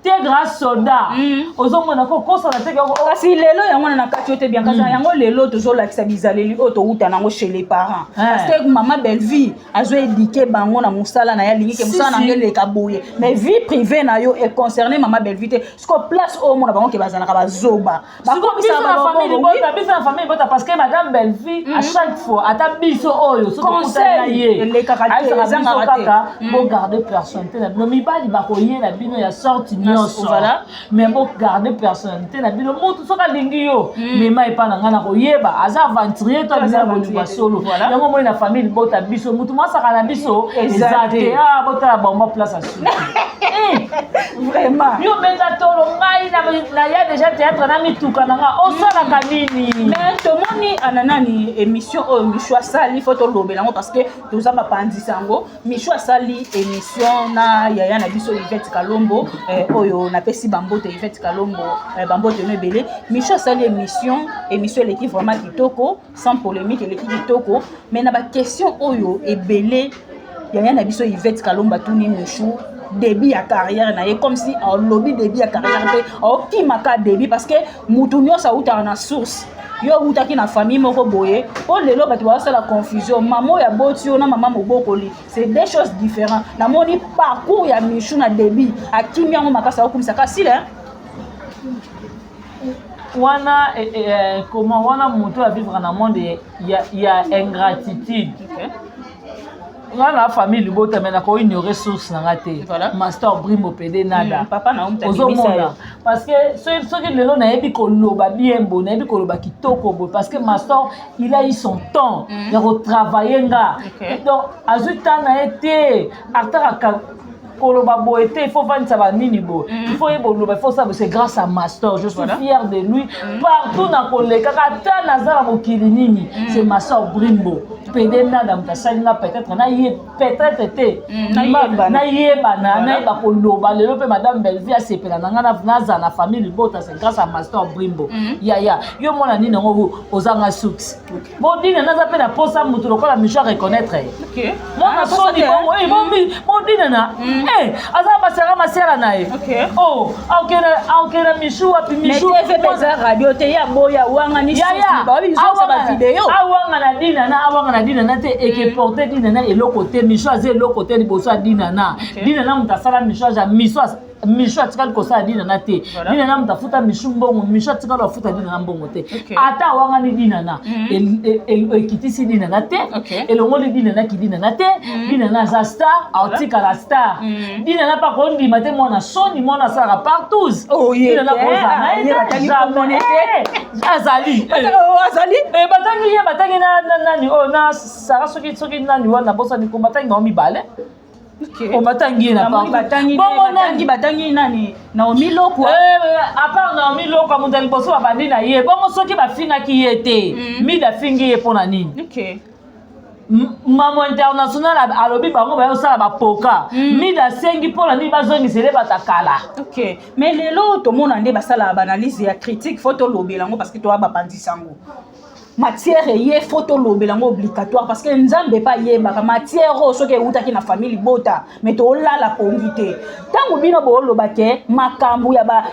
Tegra soda, ozomona kokosana te. Kasi lelo yango wana na kati oyo te, Bianca, yango lelo tozolakisa bizaleli oyo towuta nango chez les parents, parce que mama Bellevue azoéduquer bango na mosala na ye, alingi ke mosala na Si, ngo si. eleka boye, mais vie privée na yo econcerne mama Bellevue te. Siko place oyo omona bango ke bazalaka bazoba. Biso na famille Libota, biso na famille Libota, parce que madame Bellevue à chaque fois, ata biso oyo soki tokutani na ye, Elekaka te, ayebisaka biso ezangaka te. kaka bogarde personnalité na bino. Mibali bakoyela bino ya sorte nyonso, mais bogarde personnalité na bino. Mutu soki alingi yo, mema epa na ngai, na koyeba aza aventurier. aventurier to abimi na bolingo ya solo. Yango omoni na famille libota biso mutu mwasaka na biso eza te. Ah, botala bango place asuki. Eh, vraiment yo mpenza tolo ngai naya déjà théâtre na mituka na nga osalaka nini? Mais tomoni ana nani émission oyo Michou asali, faut tolobela yango parce que toza bapanzisa yango. Michou asali émission na yaya na biso Yvette Kalombo, oyo napesi bambote. Yvette Kalombo, bambote no ebele. Michou asali émission, émission eleki vraiment kitoko, sans polémique, eleki kitoko. Mais na baquestion oyo ebele yaya na biso Yvette Kalombo atuni Michou, début ya carrière na ye, comme si alobi début ya carrière te, aokimaka début, parce que mutu nyonso autaka na source. Yo awutaki na famille moko boye mpo lelo bato bazosala confusion, mama oyo aboti yo na mama mobokoli, c'est deux choses différentes. Namoni parcours ya Michou na début, akimi yango makasi, aokumisaka asile. Wana comment wana moto avivre na monde ya ingratitude. Nga na famille libota, me nakoignore source na nga te. Master Brimo Pede Nada. Papa na ozomona, parce que soki lelo nayebi koloba bien boye, nayebi koloba kitoko boye, parce que master, il a eu son temps ya kotravaille nga. Donc azwi temps na ye te, ataka koloba boye te, il faut vandisa banini boye, il faut yeba oloba, il faut ça. C'est grâce à master, je suis fier de lui. Partout na kolekaka, ata naza na mokili nini, c'est master Brimbo Pede Nada moto asali nga peut-être naye, peut-être te nayebana, nayeba koloba lelo mpe madame Bellevie asepela na nga, nazala na famille libota, c'est grâce à master Brimbo. Yaya, yo mwana nini yango ozanga suksi bodine? Naza mpe na posa motu lokola Micho reconnaître ye mwana soni bongo bodine na aza masera masera na ye. Oh, akokenda Michu wapi? Michu eza radio te, ya boya wangani. Awanga na dina na awanga na dina na te, ekeporte dina na eloko te. Michu aza eloko te liboso ya dina na dina na. Moto asala Michu aza Michu. Michu atikali kosala dina na te. Dina na moto afuta Michu mbongo, Michu atikali afuta dina na mbongo te. Ata awangani dina na, ekitisi dina na te, elongoli dina na kidina na te. Dina na aza star, aotikala star. Dina na mpa kondima te, mwana soni, mwana asalaka partout. Dina na kozala na ye jamais. Azali batangi ye, batangi nani oyo na Sara, soki nani wana bosani ko batangi bango mibale, obatangi ye na bongo nani? Batangi nani? Naomi Lokwa. À part Naomi Lokwa, moto ya liboso babandi na ye bongo. Soki bafingaki ye te, Mida afingi ye mpo na nini? Mamo international alobi bango bayosala bapoka. Mida asengi mpo na nini bazongisele bato kala? Ok, mais lelo tomona nde basalaka baanalyse ya critique, faut tolobela yango parce que toya bapandisa yango matière eye, faut tolobela yango obligatoire, parce que Nzambe epe ayebaka matière oyo soki eutaki na famille libota. Mais tolala pongi te ntango bino booloba ke makambo ya ba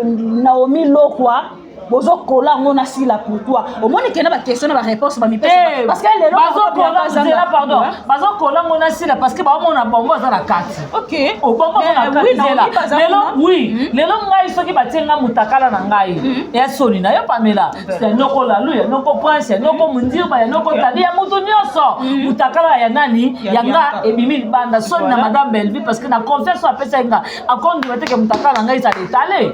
Naomi Lokwa, bozokola yango na Sila. Pourquoi omoni ke na baquestion na baréponse bamipesa? Parce que lelo bazokola, pardon, bazokola yango na Sila parce que baomona bongo aza na kati. Obongo aza na kati. Zela, lelo, oui, lelo ngai soki batie nga mutakala na ngai ya soni na yo Pamela, ya noko Lalu, ya noko Prince, ya noko Mundirba, ya noko Tadi, ya mutu nyonso, mutakala ya nani ya nga ebimi libanda, soni na madame Bellevue, parce que na confiance oyo apesaki nga, akondima te ke mutakala na ngai ezala etale.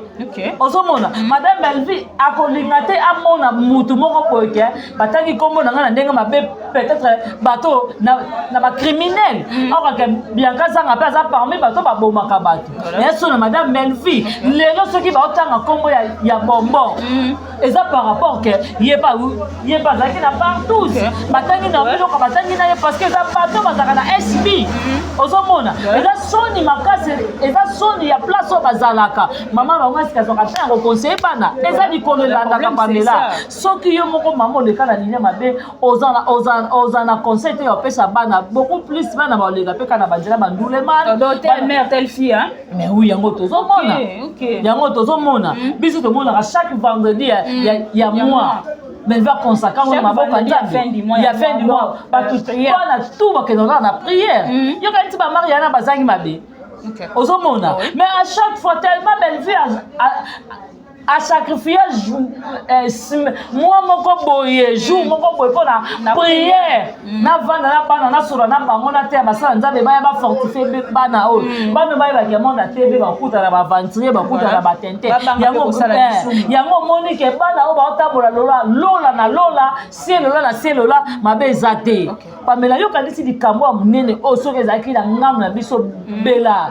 Ozomona, madame Bellevue akolinga te amona mutu moko boye ke batangi nkombo na ngai na ndenge mabe, peut-être bato na bacriminel akake. Bianca Zanga mpe aza parmi bato babomaka bato ya so na madame Bellevue. Lelo soki baotanga nkombo ya Bonbon, eza par rapport ke ye mpe azalaki na partout. Batangi na biloko, batangi na ye parce que eza bato bazalaka na SB. Ozomona, eza soni makasi, eza soni ya place oyo bazalaka. Mama bango esika azwaka te ya koconseille bana, eza likolo elandaka. Pamela, soki yo moko mama oleka na ligne mabe, oza na conseil te ya opesa bana, beaucoup plus bana baleka mpe kaka na banzela bandulema. Mère telle fille, hein? Mais oui, yango tozomona, yango tozomona. Biso tomonaka chaque vendredi ya mois, mais va consacrer ngo na maboko ya Nzambe ya fin du mois. Bato bana tout bakende kaka na prière. Yoka nti bamari yana bazangi mabe, ozomona. Mais à chaque fois, tellement Bellevue. Asacrifie mwa moko boye, jour moko boye mpo na prière, navanda na bana, nasola na bango, nateya basala Nzambe, baya bafortifie bana oyo. Bana bayebaki monde ya TV, bakutana baaventurier, bakutana batente. Yango omoni ke bana oyo baotambola lola lola na lola, sie lola na sie lola, mabe eza te. Pamela, yokanisi likambo ya monene oyo soki ezalaki na ngambo na biso, Bela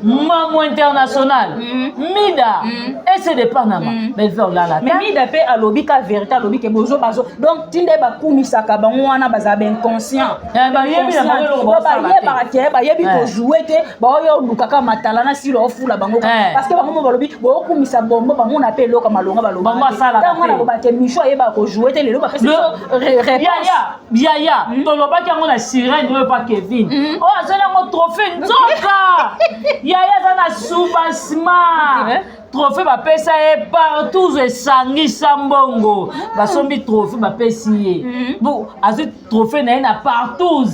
Mamo International, Mida ese de Panama, Belve olala. Mais Mida mpe alobi ka vérité, alobi ke bozo bazo donc ti nde bakumisaka bango wana, bazala bainconscient. Bayebi na bango eloko baosala te. Bayebaka ke bayebi kojouer te, baoyo olukaka matala na silo ofula bango, parce que bango mo balobi bookumisa bombo, bamona mpe eloko malonga. Bango asalaka Balobaka te. naloba ke Micho ayebaka kojouer te, lelo bapesi biso réponse. Yaya, yaya, tolobaki yango na sirene oyo pa Kevin oyo azali yango trophée. Nzoka yaya aza na soubassement, trophée bapesa ye partout, esangisa mbongo, basombi trophée, bapesi ye. Bon, azwi trophée na ye na partout,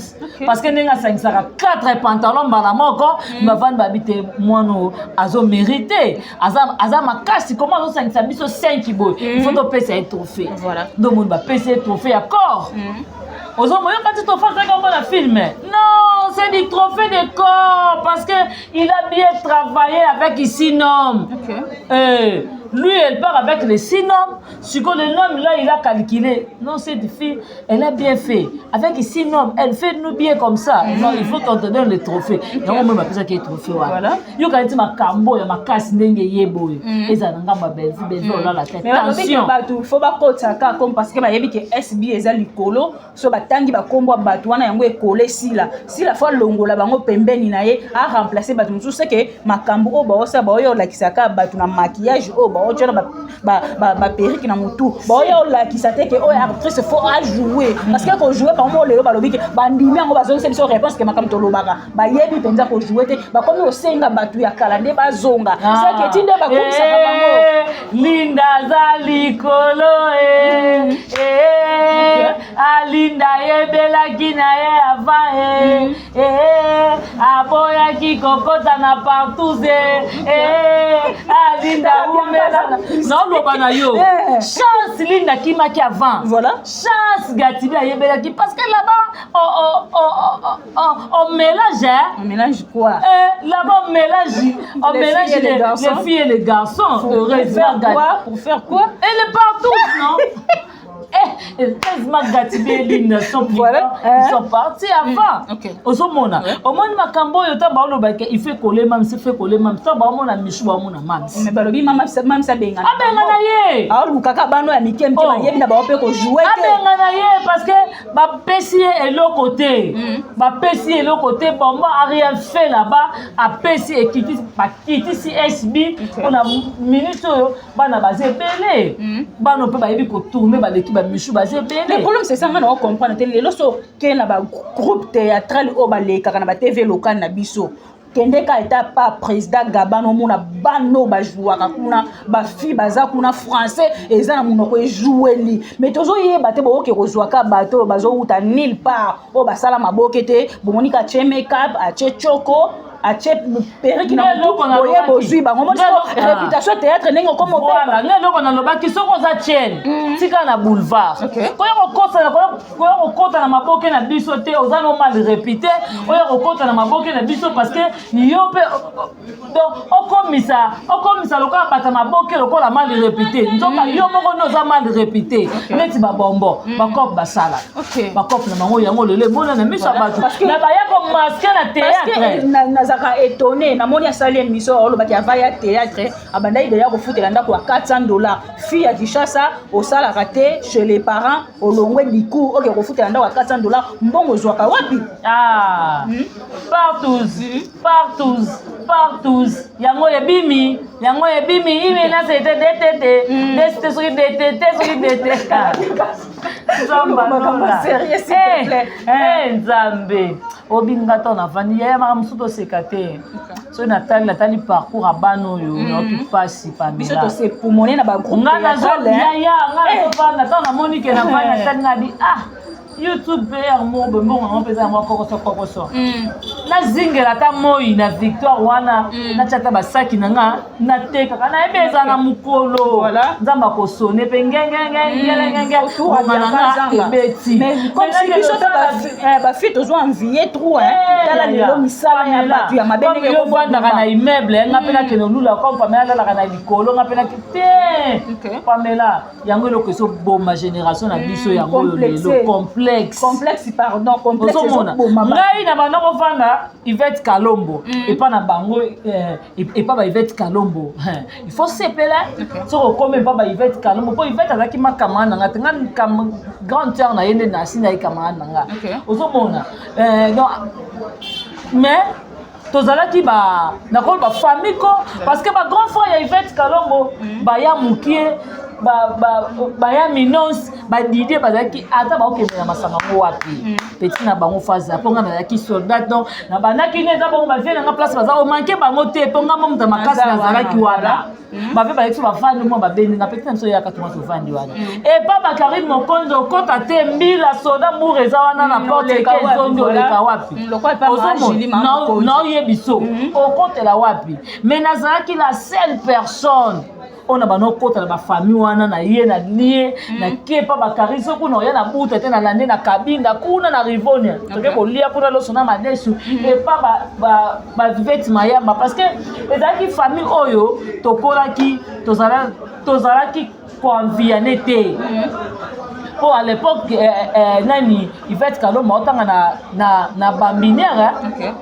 parce que ndenge asangisaka 4 pantalon mbala moko, bavandi babi te, mwana oyo azomérite, aza makasi. Comment azosangisa biso 5 boye? Il faut topesa ye trophée. Nde omoni bapesi ye trophée ya corps. Ozomona, yoka ti trophée azalaki yango na film. Non, c'est du trophée de corps, parce que il a bien travaillé avec Sinom. Lui, elle part avec les Sinom. Sikoyo le nom là, il a calculé: non, cette fille, elle a bien fait avec Sinom, elle fait nous bien comme ça. Non, il faut qu'on te donne le trophée. Yango moi bapesaki ye trophée wana. Yoka neti makambo ya makasi ndenge ye boye ezala na ngambo ya Bellevue, Bellevue olala te. Mais balobi ke Tension. bato fo bakotaka comme, parce que bayebi ke SB eza likolo. So batangi bakombo ya bato wana, yango ekole sila sila, fo alongola bango pembeni na ye, aremplace bato mosusu. Seke makambo oyo baosala, baoyo olakisaka bato na maquillage oyo baotya na baperruque na motu, baoyo olakisa te ke oyo actrice fo ajoue, parce que kojoue bango mo lelo balobi ke bandimi yango, bazongisa biso réponse ke makambo tolobaka, bayebi mpenza kojoue te. Bakomi kosenga bato ya kala nde bazonga, seke ti nde bakomisaka bango. Eh, Linda aza likolo e, eh, Alinda ayebelaki na ye avant e, eh, aboyaki kokota na partout e, eh, Alinda umela naoloba na yo. Chance Linda akimaki avant. Voilà. Chance Gatibi ayebelaki, parce que là-bas on mélange, hein? On mélange quoi? Là-bas on mélange, on Les mélange filles et les garçons. Les filles et les garçons. Pour Heureusement faire Gati- quoi? Pour faire quoi? Elle est partout, non? Eh, heureusement Gatibi et Linda sont Voilà. ils sont partis avant. Ozomona, omoni makambo oyo, ntango baolobaka il fait coller mams, il fait coller mams, ntango baomona Michu, baomona mams. Mais balobi mamisa abengana. Abengana ye. Aolukaka bano ya mike mike. Oh. Bayebi na bango mpe kojoue te. Abengana ye, parce que bapesi ye eloko te, bapesi ye eloko te. Bombo a rien fait là-bas, apesi ekitisi, bakitisi SB mpona minute oyo. Bana baza ebele, bana mpe bayebi kotourne, baleki bamisu, baza Le ebele. problème, c'est ça, nga na ocomprendre te. Lelo so oke na bagroupe théâtral oyo balekaka na baTV locale na biso, kende ka eta pa président Gabana, omona bana oyo bajouaka kuna, bafille baza kuna, français eza na monoko, ejoueli. Mais tozoyeba te, bokoke kozwaka bato oyo bazowuta nulle part, oyo basala maboke te. Bomoni ka atie makeup, atie choko, atie perruque na Nde eloko motu boye, nalobaki. bozwi bango. Moni Nde eloko- réputation théâtre ndenge okoma. Voilà, ngai eloko nalobaki, soki oza tienne, tika na boulevard. Koya kokosana, koya kokota na maboke na biso te. Oza no mal répété, oya kokota na maboke na biso, parce que yo mpe donc okomisa lokola bato ya maboke, lokola mal répété. Nzoka yo moko nde oza mal répété. Neti babombo bacope basala bacope na bango, yango lelo emona na miso ya bato na baya komaske na Parce que théâtre. Nazalaka étonné, namoni asali émission, olobaki ava ya théâtre, abandaki deya kofutela ndako ya 400 $. Fille ya Kinshasa, osalaka te chez les parents, olongwe licour, oke kofutela ndako ya 400 $, mbongo ozwaka wapi? Ah, partout, partout, partout, yango ebimi, yango ebimi imi na sete dtt dst soki dtt soki dt. Makambo sérieux, s'il te plaît. Nzambe obinga to navandi yaya, makambo mosusu toseka te. Soki natali parcours ya bana oyo, nayoki mpasi. Biso tosepumone na bagroupe. Nga nazo yaya, nga nazovanda, ntango namoni ke navandi, natali, nga bi ah. YouTube mpe ya moko boye, mbongo yango mpe eza ya mwa kokoso kokoso. Nazingela ata moi na victoire wana, natya ata basaki na nga, natekaka, nayebi eza na mokolo Nzambe akosone mpe ngengenge ngelengenge ngonga na nga ebeti. Mais comme si biso to bafille tozwa envie trop, hein. Tala lelo misala ya bato ya mabe ndenge yo ovandaka na immeuble, nga mpe nakende olula comme Pamela alalaka na likolo, nga mpe nake te. Pamela, yango eloko ezoboma génération na biso yango oyo lelo, complexe. Complexe, pardon, complexe. Ozomona ngai na banda kovanda Ivete Kalombo, epa na bango, epa ba Ivete Kalombo, il faut sepela soki okomi epa ba Ivete Kalombo, mpo Ivete azalaki ma camarade na nga te, nga grande sœur na ye nde nasi na ye camarade na nga. Ozomona, donc, mais tozalaki ba nakolo bafamille ko, parce que bagrand frère ya Ivete Kalombo, baya mokie, baya Minos, badidie, bazalaki ata baokende na masanga ngo wapi, petit na bango faza, mpo nga nazalaki soldat. Donc nabandaki nde eza bongo, bavie nanga place baza omanke bango te, mpo nga mo moto makasi nazalaki wana. Bave bazalaki so bavandi mwa babendi nga petit na biso yaka tonga tovandi wana epa Bakarine Mokonzi, okota te, mbila soda mur eza wana na porte eke ezongi, oleka wapi? Naoyebi so okotela wapi? Mais nazalaki la seule personne oyo na bana okota na bafamille wana na ye na lie nake pa bakari. So kuna oya na buta te, nalande na Kabinda kuna na Rivonia, toke kolia kuna loso na madesu epa bavivete Mayamba, parce que ezalaki famille oyo tokolaki, tozalaki koenviane te, mpo à l'époque nani, Ivete Kalomba otanga na Bambinière.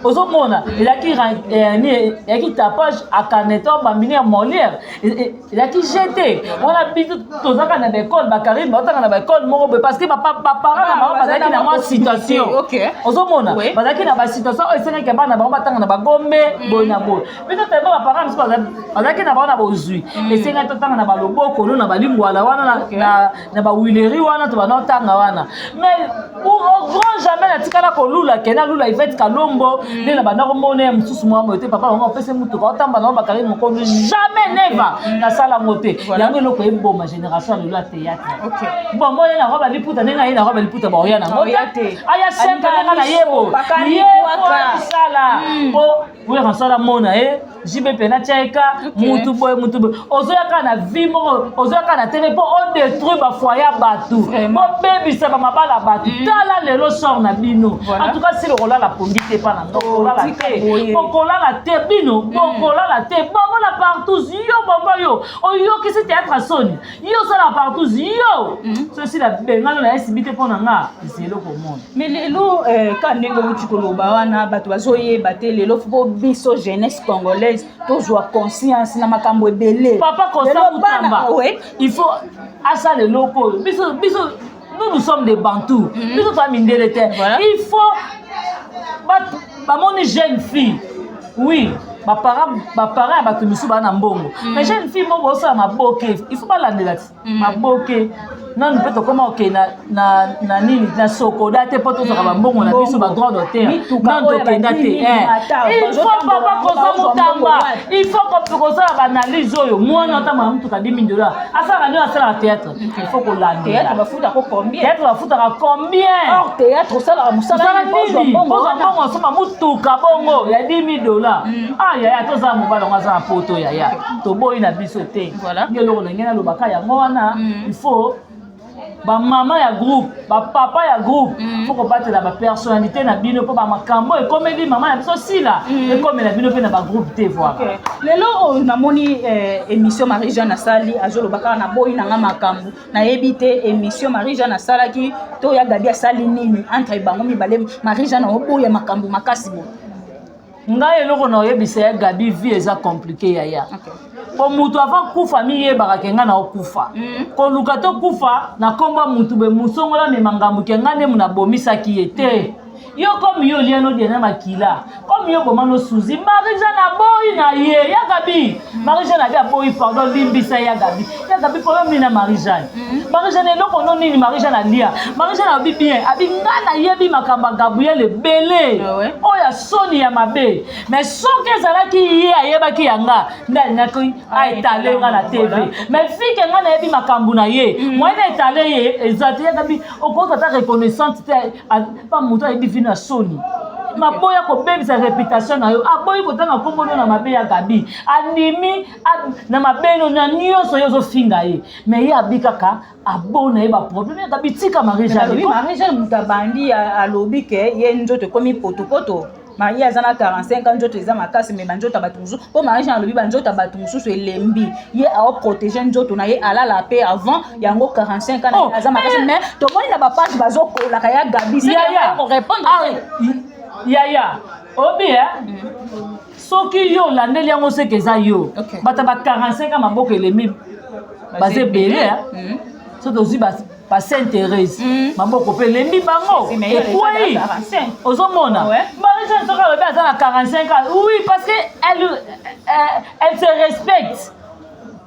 Ozomona ezalaki ezalaki tapage Acanetor, Bambinière, Molière, ezalaki gt wana. Biso tozalaka na baekole, bakarine baotanga na baekole moko boye, parce que baparent na bango bazalaki na mwa situation. Ozomona bazalaki na basituation oyo esengaki bana bango batanga na bagombe boye na boye. Biso tellement baparent biso bazalaki na bango na bozwi, esengaki totanga na baloboko no na balingwala wana, na bawileri wana to bana otanga wana. Mais au grand jamais natikala kolula ke nalula Ivete Kalombo nde na banda komona ye mosusu mwa boye te. Papa bango apesi motuka otamba nango Bakarine Mokonzi, jamais, never nasala yango te. Yango eloko eboma génération ya lelo ya théâtre. Bon, moye na robe liputa ndenge aye na robe liputa, baoya nango te, aya senka ndenge na ye bo ye sala po oyaka nsala mona ye JB mpe natya ye ka mutu boye, mutu boye. Ozoya kaka na vie moko, ozoya kaka na TV mpo odétruire bafoyer ya bato, bobebisa bamabala ya bato. Tala lelo sort na bino. En tout cas, sili okolala pongi te mpa na nga, okolala te, bokolala te, bino bokolala te. Bongo na partout yo, bongo yo oyokisi théâtre soni, yo osala partout yo so esila bengano na esibi te mpo na nga zelo komona. Mais lelo, ka ndenge outi koloba wana, bato bazoyeba te. Lelo fo biso jeunesse congolaise tozwa conscience na makambo ebele. Papa Constant Mutamba, il faut asala eloko oyo. Biso, nous, nous sommes des Bantous, biso toza mindele te. Il faut bamoni jeune fille, oui, baparent ya bato misusu baa na mbongo, mais jeune fille moko osala maboke, il faut balandela ti maboke nanu mpe tokóma okende na nini, na sokoda te, mpo tozwaka bambongo na biso, badroit d'auteur nanu tokenda te. Il faut papa Koza Mutamba, il faut kosala baanalyse oyo. Mwana otambola motuka 10 000 dollars, asalaka nini? Asalaka théâtre. Il faut kolandela théâtre. Bafutaka combien? Théâtre osalaka mosala nini? Ozwa mbongo, osomba motuka bongo ya 10 000 dollars. Ah yaya, tozala mobali yango aza na poto. Yaya, toboyi na biso te. Nge eloko na ngai nalobaka yango wana, il faut bamama ya groupe, bapapa ya groupe, faut kobatela bapersonnalité na bino, mpo bamakambo ekomeli mama na biso sila ekomela bino mpe na bagroupe te. Voilà. Lelo oyo namoni émission Marie Jeanne asali, azoloba kaka naboyi nanga makambo, nayebi te émission Marie Jeanne asalaki to ya Gabi asali nini entre bango mibale. Marie Jeanne oboya makambo makasi boye. Ngai eloko na oyebisa ya Gabi, vie eza compliqué yaya, po moto avant kufa miyebaka ke ngai na okufa. Koluka tokufa na nkombo ya mutu boye, mosongola amema ngambo ke ngai nde mo nabomisaki ye te. Yo komi yo olia nodia na makila komi. Comme yo boma no Suzy, Marie Jeanne aboyi na ye, ya Gabi. Marie Jeanne abi aboyi pardon limbisa ya Gabi. Ya Gabi problème nini na Marie Jeanne? Marie Jeanne eloko no nini Marie Jeanne alia? Marie Jeanne abi bien, abi nga nayebi makambo ya Gabriel ebele. Oyo ya soni ya mabe. Mais soki ezalaki ye ayebaki ya nga, nde alingaki aetale nga na TV. Mais vu que nga nayebi makambo na ye, moyen na etale ye eza te. Ya Gabi okoki ata reconnaissante te pa moto ayebi vino ya soni maboya kobebisa reputation na yo aboyi kotanga nkombo no na mabe ya gabi andimi na mabe no na nyonso yo ozofinga ye mais ye abi kaka abona ye baproblème ya gabi tika marie jeanne marie jeanne moto abandi alobi ke ye nzoto ekomi potopoto Marie aza na 45 ans nzoto eza makasi mais banzoto ya bato mosusu mpo Marie Jeanne alobi banzoto ya bato mosusu elembi ye aoprotege nzoto na ye alala mpe avant yango 45 ans oh, aza makasi eh. mais tomoni na bapage bazokolaka ya Gabi korépondre ah, yaya obi eh? Soki yo olandeli yango seke eza yo bato ya ba 45 ans maboko elemi baza ebele eh. Soki tozwi ba sainte Thérèse maboko mpe elembi bango ekwei ozomona Marie Jeanne soki alobi aza na 45 ans oui parce que elle, euh, elle se respecte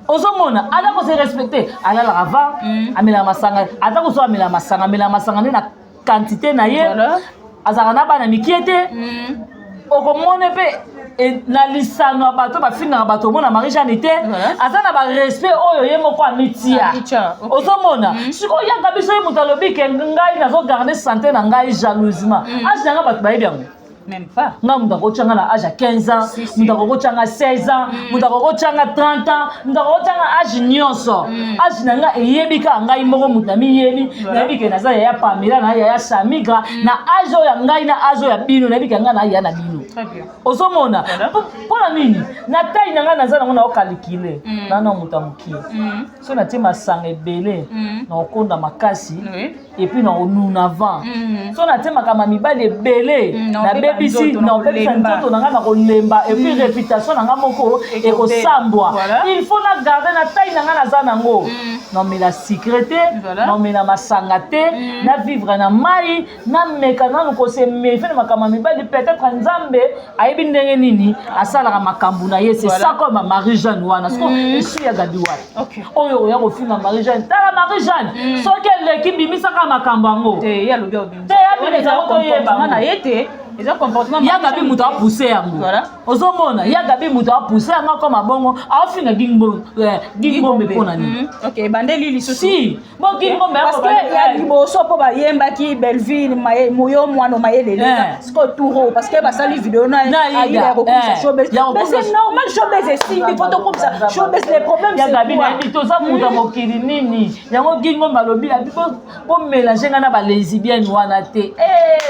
ozomona aza kose respecte alalaka avant amelaka masanga aza koso amelaka masanga amelaka masanga nde na quantité na ye azalaka na bana mikie te okomona mpe e, na lisano ya bato bafingaka bato omona marie jeanne te aza na barespect oyo ye moko amitia ozomona mm. sikoyo yaka biso ye moto alobi ke ngai nazogarde sante na ngai jalousement mm. age na ngai bato bayebi yango Même pas. Nga moto akotya nga na age ya 15 ans, moto akokotya nga 16 ans, moto akokotya nga 30 ans, moto akokotya nga age nyonso. Age na nga eyebi kaka ngai moko moto namiyebi, nayebi ke naza yaya Pamela na yaya Samigra, na age oyo ya ngai na age oyo ya bino, nayebi ke ngai na yaya na bino. Ozomona? Mpo na nini? Na taille na ngai naza nango naokalikile, na na moto ya mokie. So natie masanga ebele, nakokonda makasi. Et puis na onuna avant mm. so natie makambo ya mibali ebele mm, nabebisi nabebisa nzoto na ngai na kolemba et puis mm. réputation na ngai moko ekosambwa il faut na garde na taille na ngai naza nango mm. namela sucre te namela masanga te mm. na vivre na mai nameka nanu kose mefe na makambo ya mibali peut-être nzambe ayebi ndenge nini asalaka makambo na ye c'est ça comme marie jeanne wana siko mm. esu ya gabi wapi okay. oyo oya kofinga marie jeanne tala marie jeanne mm. soki eleki bimisaka makambo yango te ye alobi te abimisa yango toyeba na ye te eza comportement ya gabi moto apousse yango ozomona ya gabi moto apousse yango akoma bongo aofinga gingombe mpo na nini ok ebandeli lisusu si bon gingombe parce que ya liboso mpo bayembaki belleville moyo mwana mayele eleka sikoyo touro parce que basali video na aida ya kokumisa showbase mais c'est normal showbase esimbi fo tokumisa showbase les problèmes ya gabi nayebi toza moto ya mokili nini yango gingombe alobi abi bomélange ngai na balesibienne wana te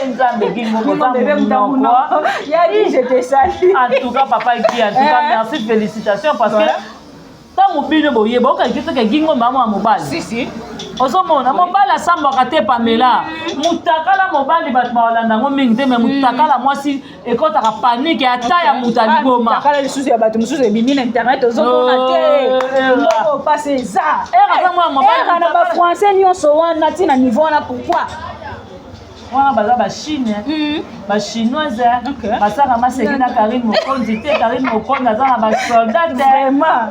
nzambe gingombe oza monoko ya dit je te salue en tout cas papa Guy en tout cas merci félicitations parce que ntango bino boyeba okaliki soki gingombe amwa mobali si, si. ozomona mobali asambwaka te pamela mutakala mobali bato baolanda yango mingi te me mutakala mwasi ekɔtaka panike ata ya moto ya liboma mutakala lisusu ya bato mosusu ebimi na internet ozomona te mbongo pasi eza aza mwana mobali na bafrançais nyonso wana ntina niveau wana pourquoi wana baza bachine bachinoise basaka maseki na karine mokonzi te karine mokonzi aza na basoldat te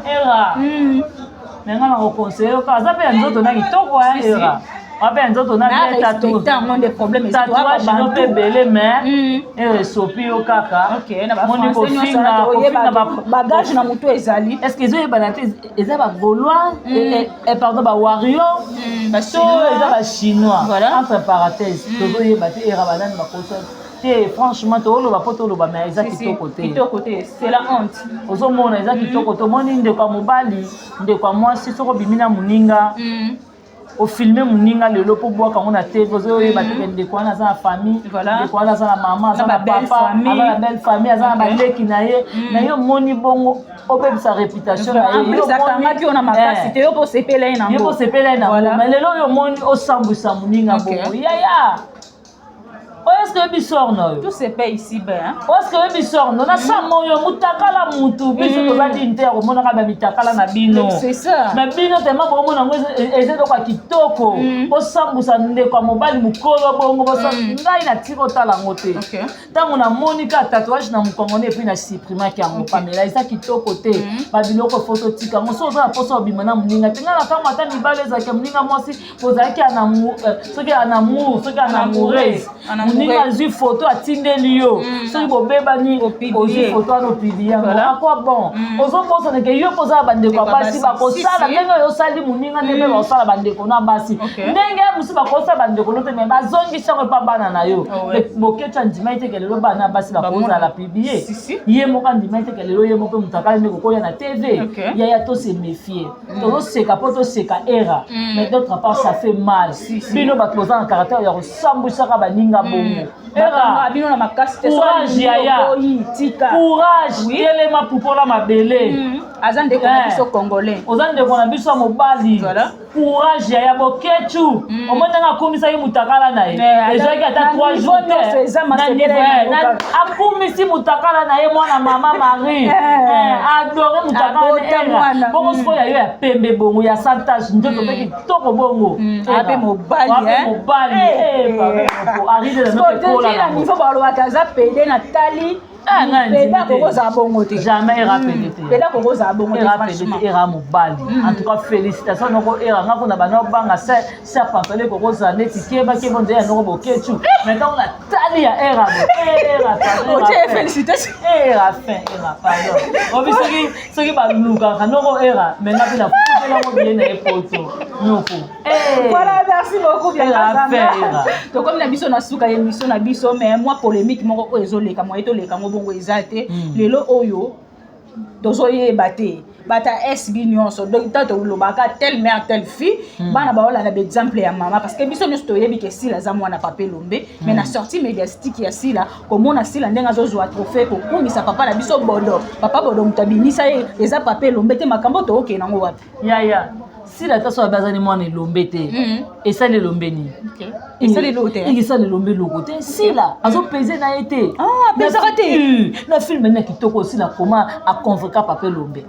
era me nga na koconseille yo kaka aza mpe ya nzoto na kitoko era ape ya nzoto na tatouage no mpe ebele mais era esopi yo kaka moni kofinga bagage na motu ezali est ce que ezoyebana te eza ba gaulois mm. eh, eh, pardon ba warrior mm, to eza ba chinois voilà. entre parenthèse mm. tozoyeba te era banani bakosa te franchement tooloba mpo toloba mais eza kitoko te kitoko te c'est la honte ozomona eza kitoko te omoni ndeko ya mobali ndeko ya mwasi soki obimi na moninga mm. ofilme moninga lelo mpo bwaka yango na tv ozoyeba te ke ndeko wana aza na famille ndeko wana aza na mama aza na papa aza na belle famille aza na baleki na ye na yo omoni bongo obebisa réputation na ye yo na makasi te yo mpo osepela ye nango yo mpo osepela ye nango mais lelo oyo omoni osambwisa moninga bongo yaya oyo. Est-ce que oyebi sort na yo? Tout se paye ici bas, hein? Est-ce que oyebi sort no? Na sa moyo mutakala mutu biso mm. toza dini te ya komonaka ba mitakala na bino. C'est ça. Mais bino tellement bomona yango eza eloko ya kitoko. Mm. Bosambusa ndeko ya mobali mokolo bongo bosa mm. ngai natiki kotala yango te. Ntango namoni kaka tatouage na mokongo nde epuis na supprimaki yango. Pamela eza kitoko te. Babiloko fo totika yango. Soki oza na mposa obima na moninga te, ngai nakamwa ata mibali ezalaki moninga mwasi ozalaki euh, soki en amour soki en amoureuse moninga azwi photo atindeli yo mm. soki bobebani ozwi photo wana opiblie yango akwa bon mm. ozobosana ke yo mpo oza na bandeko ya basi bakosala ndenge oyo osali moninga ndenge mm. bakosala bandeko na basi ndenge mosusu bakosala bandeko no te me bazongisi yango epa bana na yo ah boketshu andimaki te ke lelo bana basi bakozala piblie ye moko andimaki te ke lelo ye moko mpe moto akali nde kokoya na tv yaya tose méfier mm. tozoseka mpo toseka era mm. mais d'autre part ça fait mal si, si. bino bato boza na caractère ya kosambwisaka baninga mm. bongo era bino na makasi te courage yaya courage telema pupola mabele aza ndeko na eh. biso congolais oza ndeko na biso ya mobali courage yaya boketshu mm. omoni ndenge akumisaki mutakala na ye eh, ezwaki ata 3 jours te akumisi mutakala na ye mwana mama marie eh. Eh, adore mutakala na bongo sikoyo ya yo ya pembe bongo ya santage nzoto mpe mm. kitoko bongo mm. ape mobali mobali aride niveau balobaka aza pede na tali Ah, nga pede ndimi te. akokozala bongo te jamais era pede te pede akokozala bongo te era pede franchement te era mobali en tout cas félicitation noko era nga kuna bana obanga se se pantalon ekokozala neti keba keba nde ya noko bokechu mais ntango natali ya era bo era pardon, Otie era fin. félicitation. era fin era pardon obi soki soki balukaka noko era mais nga mpe nafutelango biye na ye poto noko Eh. Voilà, merci beaucoup Bianca Zamba. Tokomi na biso na suka ya émission na biso mais moi polémique moko oyo ezoleka moye toleka ngo bongo eza te. Hmm. Lelo oyo tozoyeba te bata sb nyonso donc ntango tolobaka telle mère telle fille mm. bana baolanda baexemple ya mama parce que biso nyonso toyebi ke sila aza mwana papa elombe mm. mais na sortie médiatique ya sila komona sila ndenge azozwa trophée kokumisa papa na biso bodo papa bodo moto abimisa ye eza papa elombe te makambo tookende yango wapi yaya sila ata soki azali mwana elombe te mm. esali elombe nini esali eloko te esali elombe eloko te sila azopese na ye te ah, apesaka te mm. na filme nini ya kitoko sila koma aconvoka papa elombe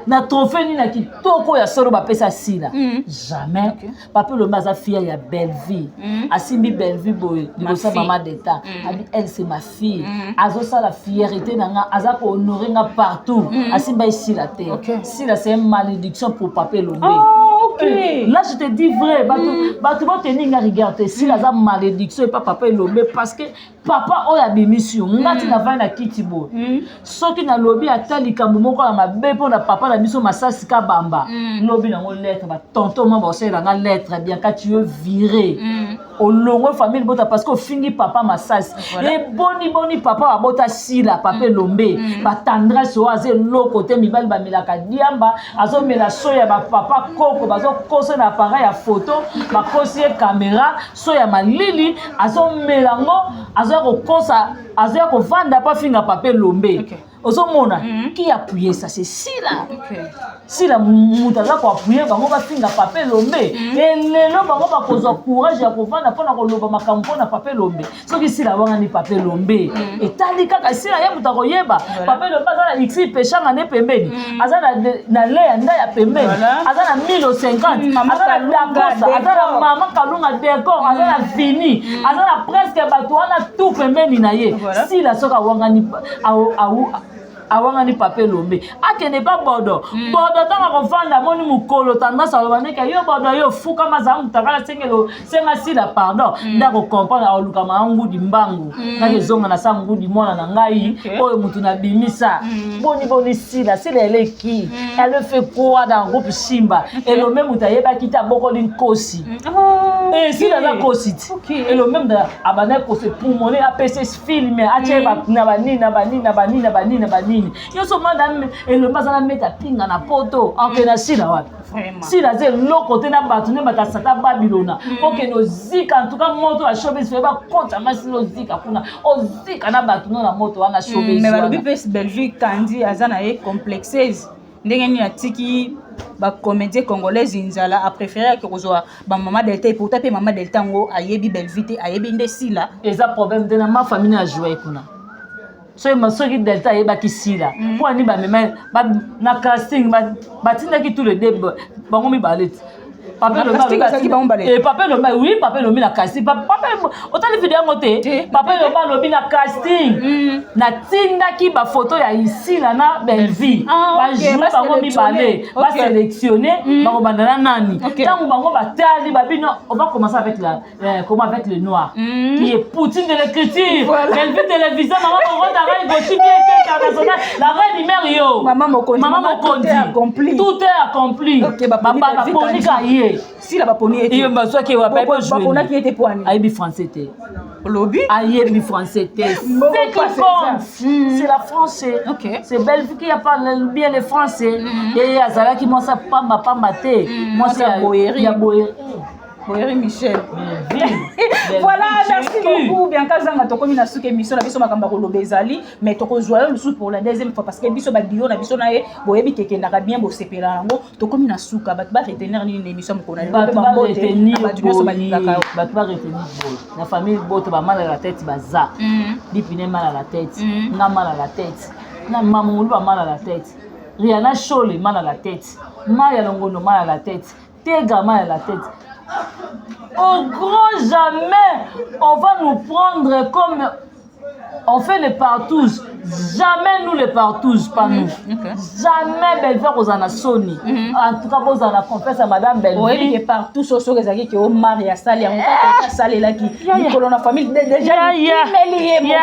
na trophée nini ya kitoko ya solo bapesa sila mm. jamais papa elombe aza fier ya bellevie asimbi bellevie boye liboso ya mama d'etat abi elle c'est ma fille mm. azosala fierté na nga aza kohonore nga partout mm. asimba ye sila te okay. sila c'est une malédiction pour papa elombe oh, okay. Eh, là je te dis vrai bato mm. bato bateni nga rigueur te sila aza mm. malédiction epa papa elombe parce que papa oyo abimisi yo nga ti mm. navandi na kiti boye mm. soki nalobi ata likambo moko ya mabe mpo na papa na biso masasi kabamba mm. lobi nango lettre batonton ma baosalela nga lettre bianca tu es viré mm. olongwe famille libota parce que ofingi papa masasi voilà. eboni boni papa babota sila papa mm. elombe mm. batendresse oyo aza eloko te mibali bamelaka diamba azomela so ya bapapa koko bazokosa na appareil ya foto bakosi ye kamera so ya malili azomela yango azoya kokosa azoya kovanda mpo afinga papa elombe okay. ozomona mm -hmm. qui appuye ça c'est sila okay. sila moto aza koappuye bango bafinga papa elombe mm -hmm. elelo bango bakozwa courage ya kovanda mpo na koloba makambo mpo na papa elombe soki sila wangani papa elombe mm -hmm. etali kaka sila ye moto akoyeba voilà. papa elombe aza na xi peshanga nde pembeni mm -hmm. aza na, na leya nda ya pembeni voilà. aza na 1050 mm, aza na dakosa aza na mama kalunga decor aza na mm. vini mm. aza na presque bato wana tout pembeni na ye voilà. sila soki awangani awangani papa elombe akende pa bodo mm. bodo ntango akofanda amoni mokolo tendance aloba ndeke yo bodo yo fukama azala motakala sengelo senga sila pardon mm. nde akocomprendre akoluka maa ngudi mbangu mm. nake ezonga na sa ngudi mwana na ngai okay. oyo motu nabimisa mm. boni boni sila sila eleki mm. elle fait quoi dans groupe simba okay. elombe moto ayebaki te abokoli nkosi mm. oh, eh, sila aza nkosi ti okay. elombe moto abandaki kose pumone apesa filme atie mm. na banini na banini na banini na banini na banini nyonso manda elombe aza na meta pinga na poto akende na sila wapi sila aza eloko te na bato nde bato asata babilona mm. okende ozika antuka moto ya showbiz oye bakota ma sila ozika kuna ozika na bato no na moto wana showbiz mm, mais balobi mpe bellevue kandi aza na ye complexeuse. Ndenge nini atiki bacomédien congolaise nzala, apréféré ake kozwa bamama Delta? Et pourtant mpe mama Delta yango ayebi Bellevue te, ayebi nde Sila. Eza problème te na ma famille na ajoue kuna. Soki Delta ayebaki Sila, mpo ani bamema na casting, batindaki tous les deux, bango mibale ti. Papa Papa Elombe, oui, Papa Elombi na casting. Papa, otali video yango te? Papa Elombe alobi na casting natindaki bafoto ya Isila na Bellevue, bajoue bango mibale, basélectionne bakobanda na nani. Ntango bango batali babino, on va commencer avec la comment, avec le noir qui est Poutine de l'écriture, voilà. Bellevue Télévision, maman Mokonzi, Rai Gochi VIP international, la reine mère yo. Maman Mokonzi. Maman Mokonzi. Tout est accompli. Tout est accompli. OK, baponi ka ye. Sila baponi ye. Iyo bazwaki wapi? Baponaki ye te po ani? Ayebi français te. Olobi? Ayebi français te. Ce qui compte, c'est la français. C'est Bellevue qui a parlé bien le français. Et azalaki mwasi pamba pamba te. Mwasi ya Boyeri. Ya Boyeri. Boyeri Michel. Voilà, merci beaucoup Bianca Zanga. Tokomi na suka émission na biso. Makambo ya koloba ezali, mais tokozwa yo lisusu pour la deuxième fois, parce que biso badio na biso na ye, boyebi kekendaka bien, bosepela yango. Tokomi na suka, bato baretenir nini na émission mokolo na lelo? Bato Bambote na bato nyonso balingaka yo. Bato baretenir boye: na famille boto bamal à la tête baza, Bipine mal à la tête, nga mal à la tête, na Mamungulu ba mal à la tête, Riana Shole mal à la tête, Maya Longondo mal à la tête, Tega mal à la tête. Au grand jamais on va nous prendre comme on fait les partous. Jamais nous les partous, pas nous. Jamais Bellevue kozala na soni. En tout cas, bozala na confiance ya madame Bellevue. Oyebi ke partout so soki ezalaki ke Omar asali yango, kaka asalelaki likolo na famille déjà, mikimeli ye moko,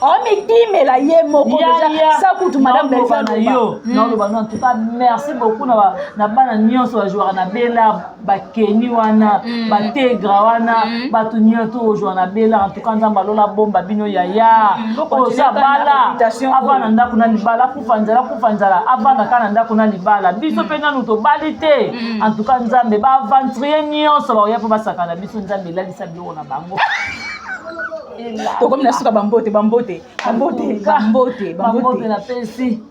omikimela ye moko déjà sa kutu madame Bellevue. Na yo naoloba no, en tout cas merci beaucoup na bana nyonso bajouaka na Bela, bakeni wana, bategra wana, bato nyonso ojouaka na Bela. En tout cas, Nzambe alola bomba bino yaya. Oyo so abala, avanda na ndako na libala, akufa nzala, akufa nzala, avanda kaka na ndako na libala. Biso mpe nanu tobali te. En tout cas, Nzambe, baaventurier nyonso bakoya mpo basaka na biso, Nzambe elalisa biloko na bango. Tokomi na suka. Bambote, bambote, bambote, bambote. Bambote napesi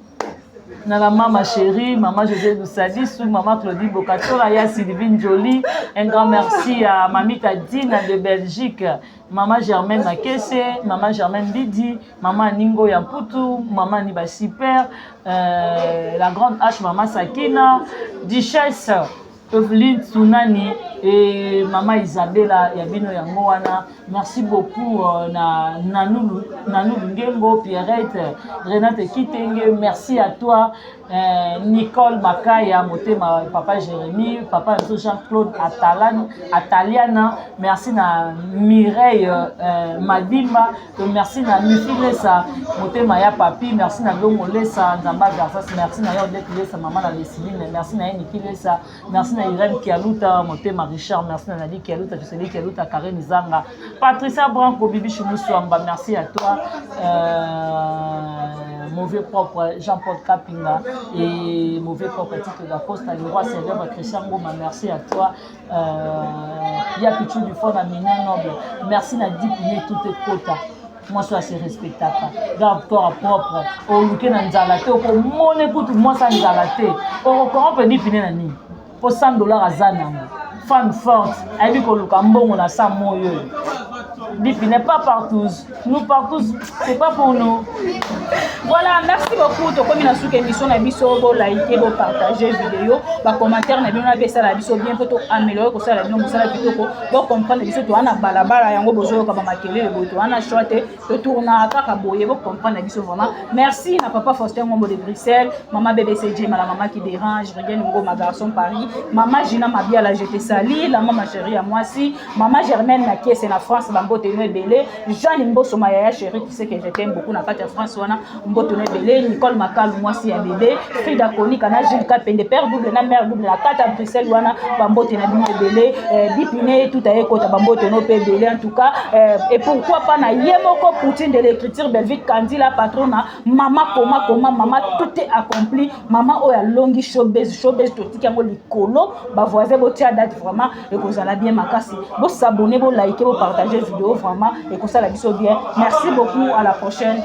na la mama chérie, maman José Lusadisu, maman Claudie Bokatola, ya Sylvine Jolie. Un grand merci à Mamita Dina de Belgique, maman Germaine Makese, maman Germaine Bidi, maman Ningo Yamputu, maman Niba Super, la grande H, maman Sakina, Duchesse Evelyne Tsunani et maman Isabella Yabino yango wana. Merci beaucoup na Nanou Nanou Ngembo, Pierrette, Renate Kitenge, merci à toi Nicole Makaya, motema papa Jérémy, papa Jean-Claude Atalan, Ataliana, merci na Mireille Madimba, merci na Mifi Lesa, motema ya papi, merci na Longo Lesa, Nzamba Versas, merci na Yodette Lesa, maman na Lesiline, merci na Niki Lesa, merci na Irène Kialuta, motema Richard, merci na Nadi Kialuta, Jocelyne Kialuta, Karen Zanga, Patricia Branco, Bibi Chimoussouamba, merci à toi, mauvais propre Jean-Paul Kapinga et mauvais propre Tito Dacosta, le roi célèbre Christian Goma, merci à toi, Yapichou du fond à Mina Noble, merci na Dipine tout est quota. Mwasi oyo ase respectaka, garde corps propre, oluke na nzala te, okomona kutu mwasi ya nzala te, okocorrompre Dipine na nini? Po 100 $ aza nango. Femme forte, ayebi koluka mbongo na sa moi oyo. Dipine pas partout, nous partout, c'est pas pour nous. Voilà, merci beaucoup. Tokomi na suka émission na biso. Bolike, bopartage vidéo, bacommentaire na bino na besala biso bien mpo toaméliorer kosala bino mosala kitoko. Bocomprendre biso, toza na balabala, yango bozoyoka bamakelele boye. Toza na choix te, totournaka kaka boye. Bocomprendre biso vraiment. Merci na papa Faustin Ngombo de Bruxelles, mama BBCJ mala, mama qui dérange, Regan Ngoma, garçon Paris, mama Gina Mabiala, je te sali la mama chérie ya mwasi, mama Germaine na Kiese na France, bambote no ebele. Jeanne Mboso Mayaya, chérie, tu sais que je t'aime beaucoup, na kati ya France wana, mbote no ebele. Nicole Makalu, mwasi ya bébé Frida Konika na Gilles Kapende, père double na mère double na kati ya Bruxelles wana, bambote na bino ebele. Bipine tout aye kota, bambote no mpe ebele. En tout cas, et pourquoi pas na ye moko Poutine de l'écriture, Belvic Kandila, patrona mama koma koma, mama tout est accompli, mama oyo alongi showbase. Showbase totiki yango likolo. Bavoisin, botia date, vraiment ekozala bien makasi. Bosabonner, bolike, bopartage vidéo, vraiment ekosala biso bien. Merci beaucoup, à la prochaine.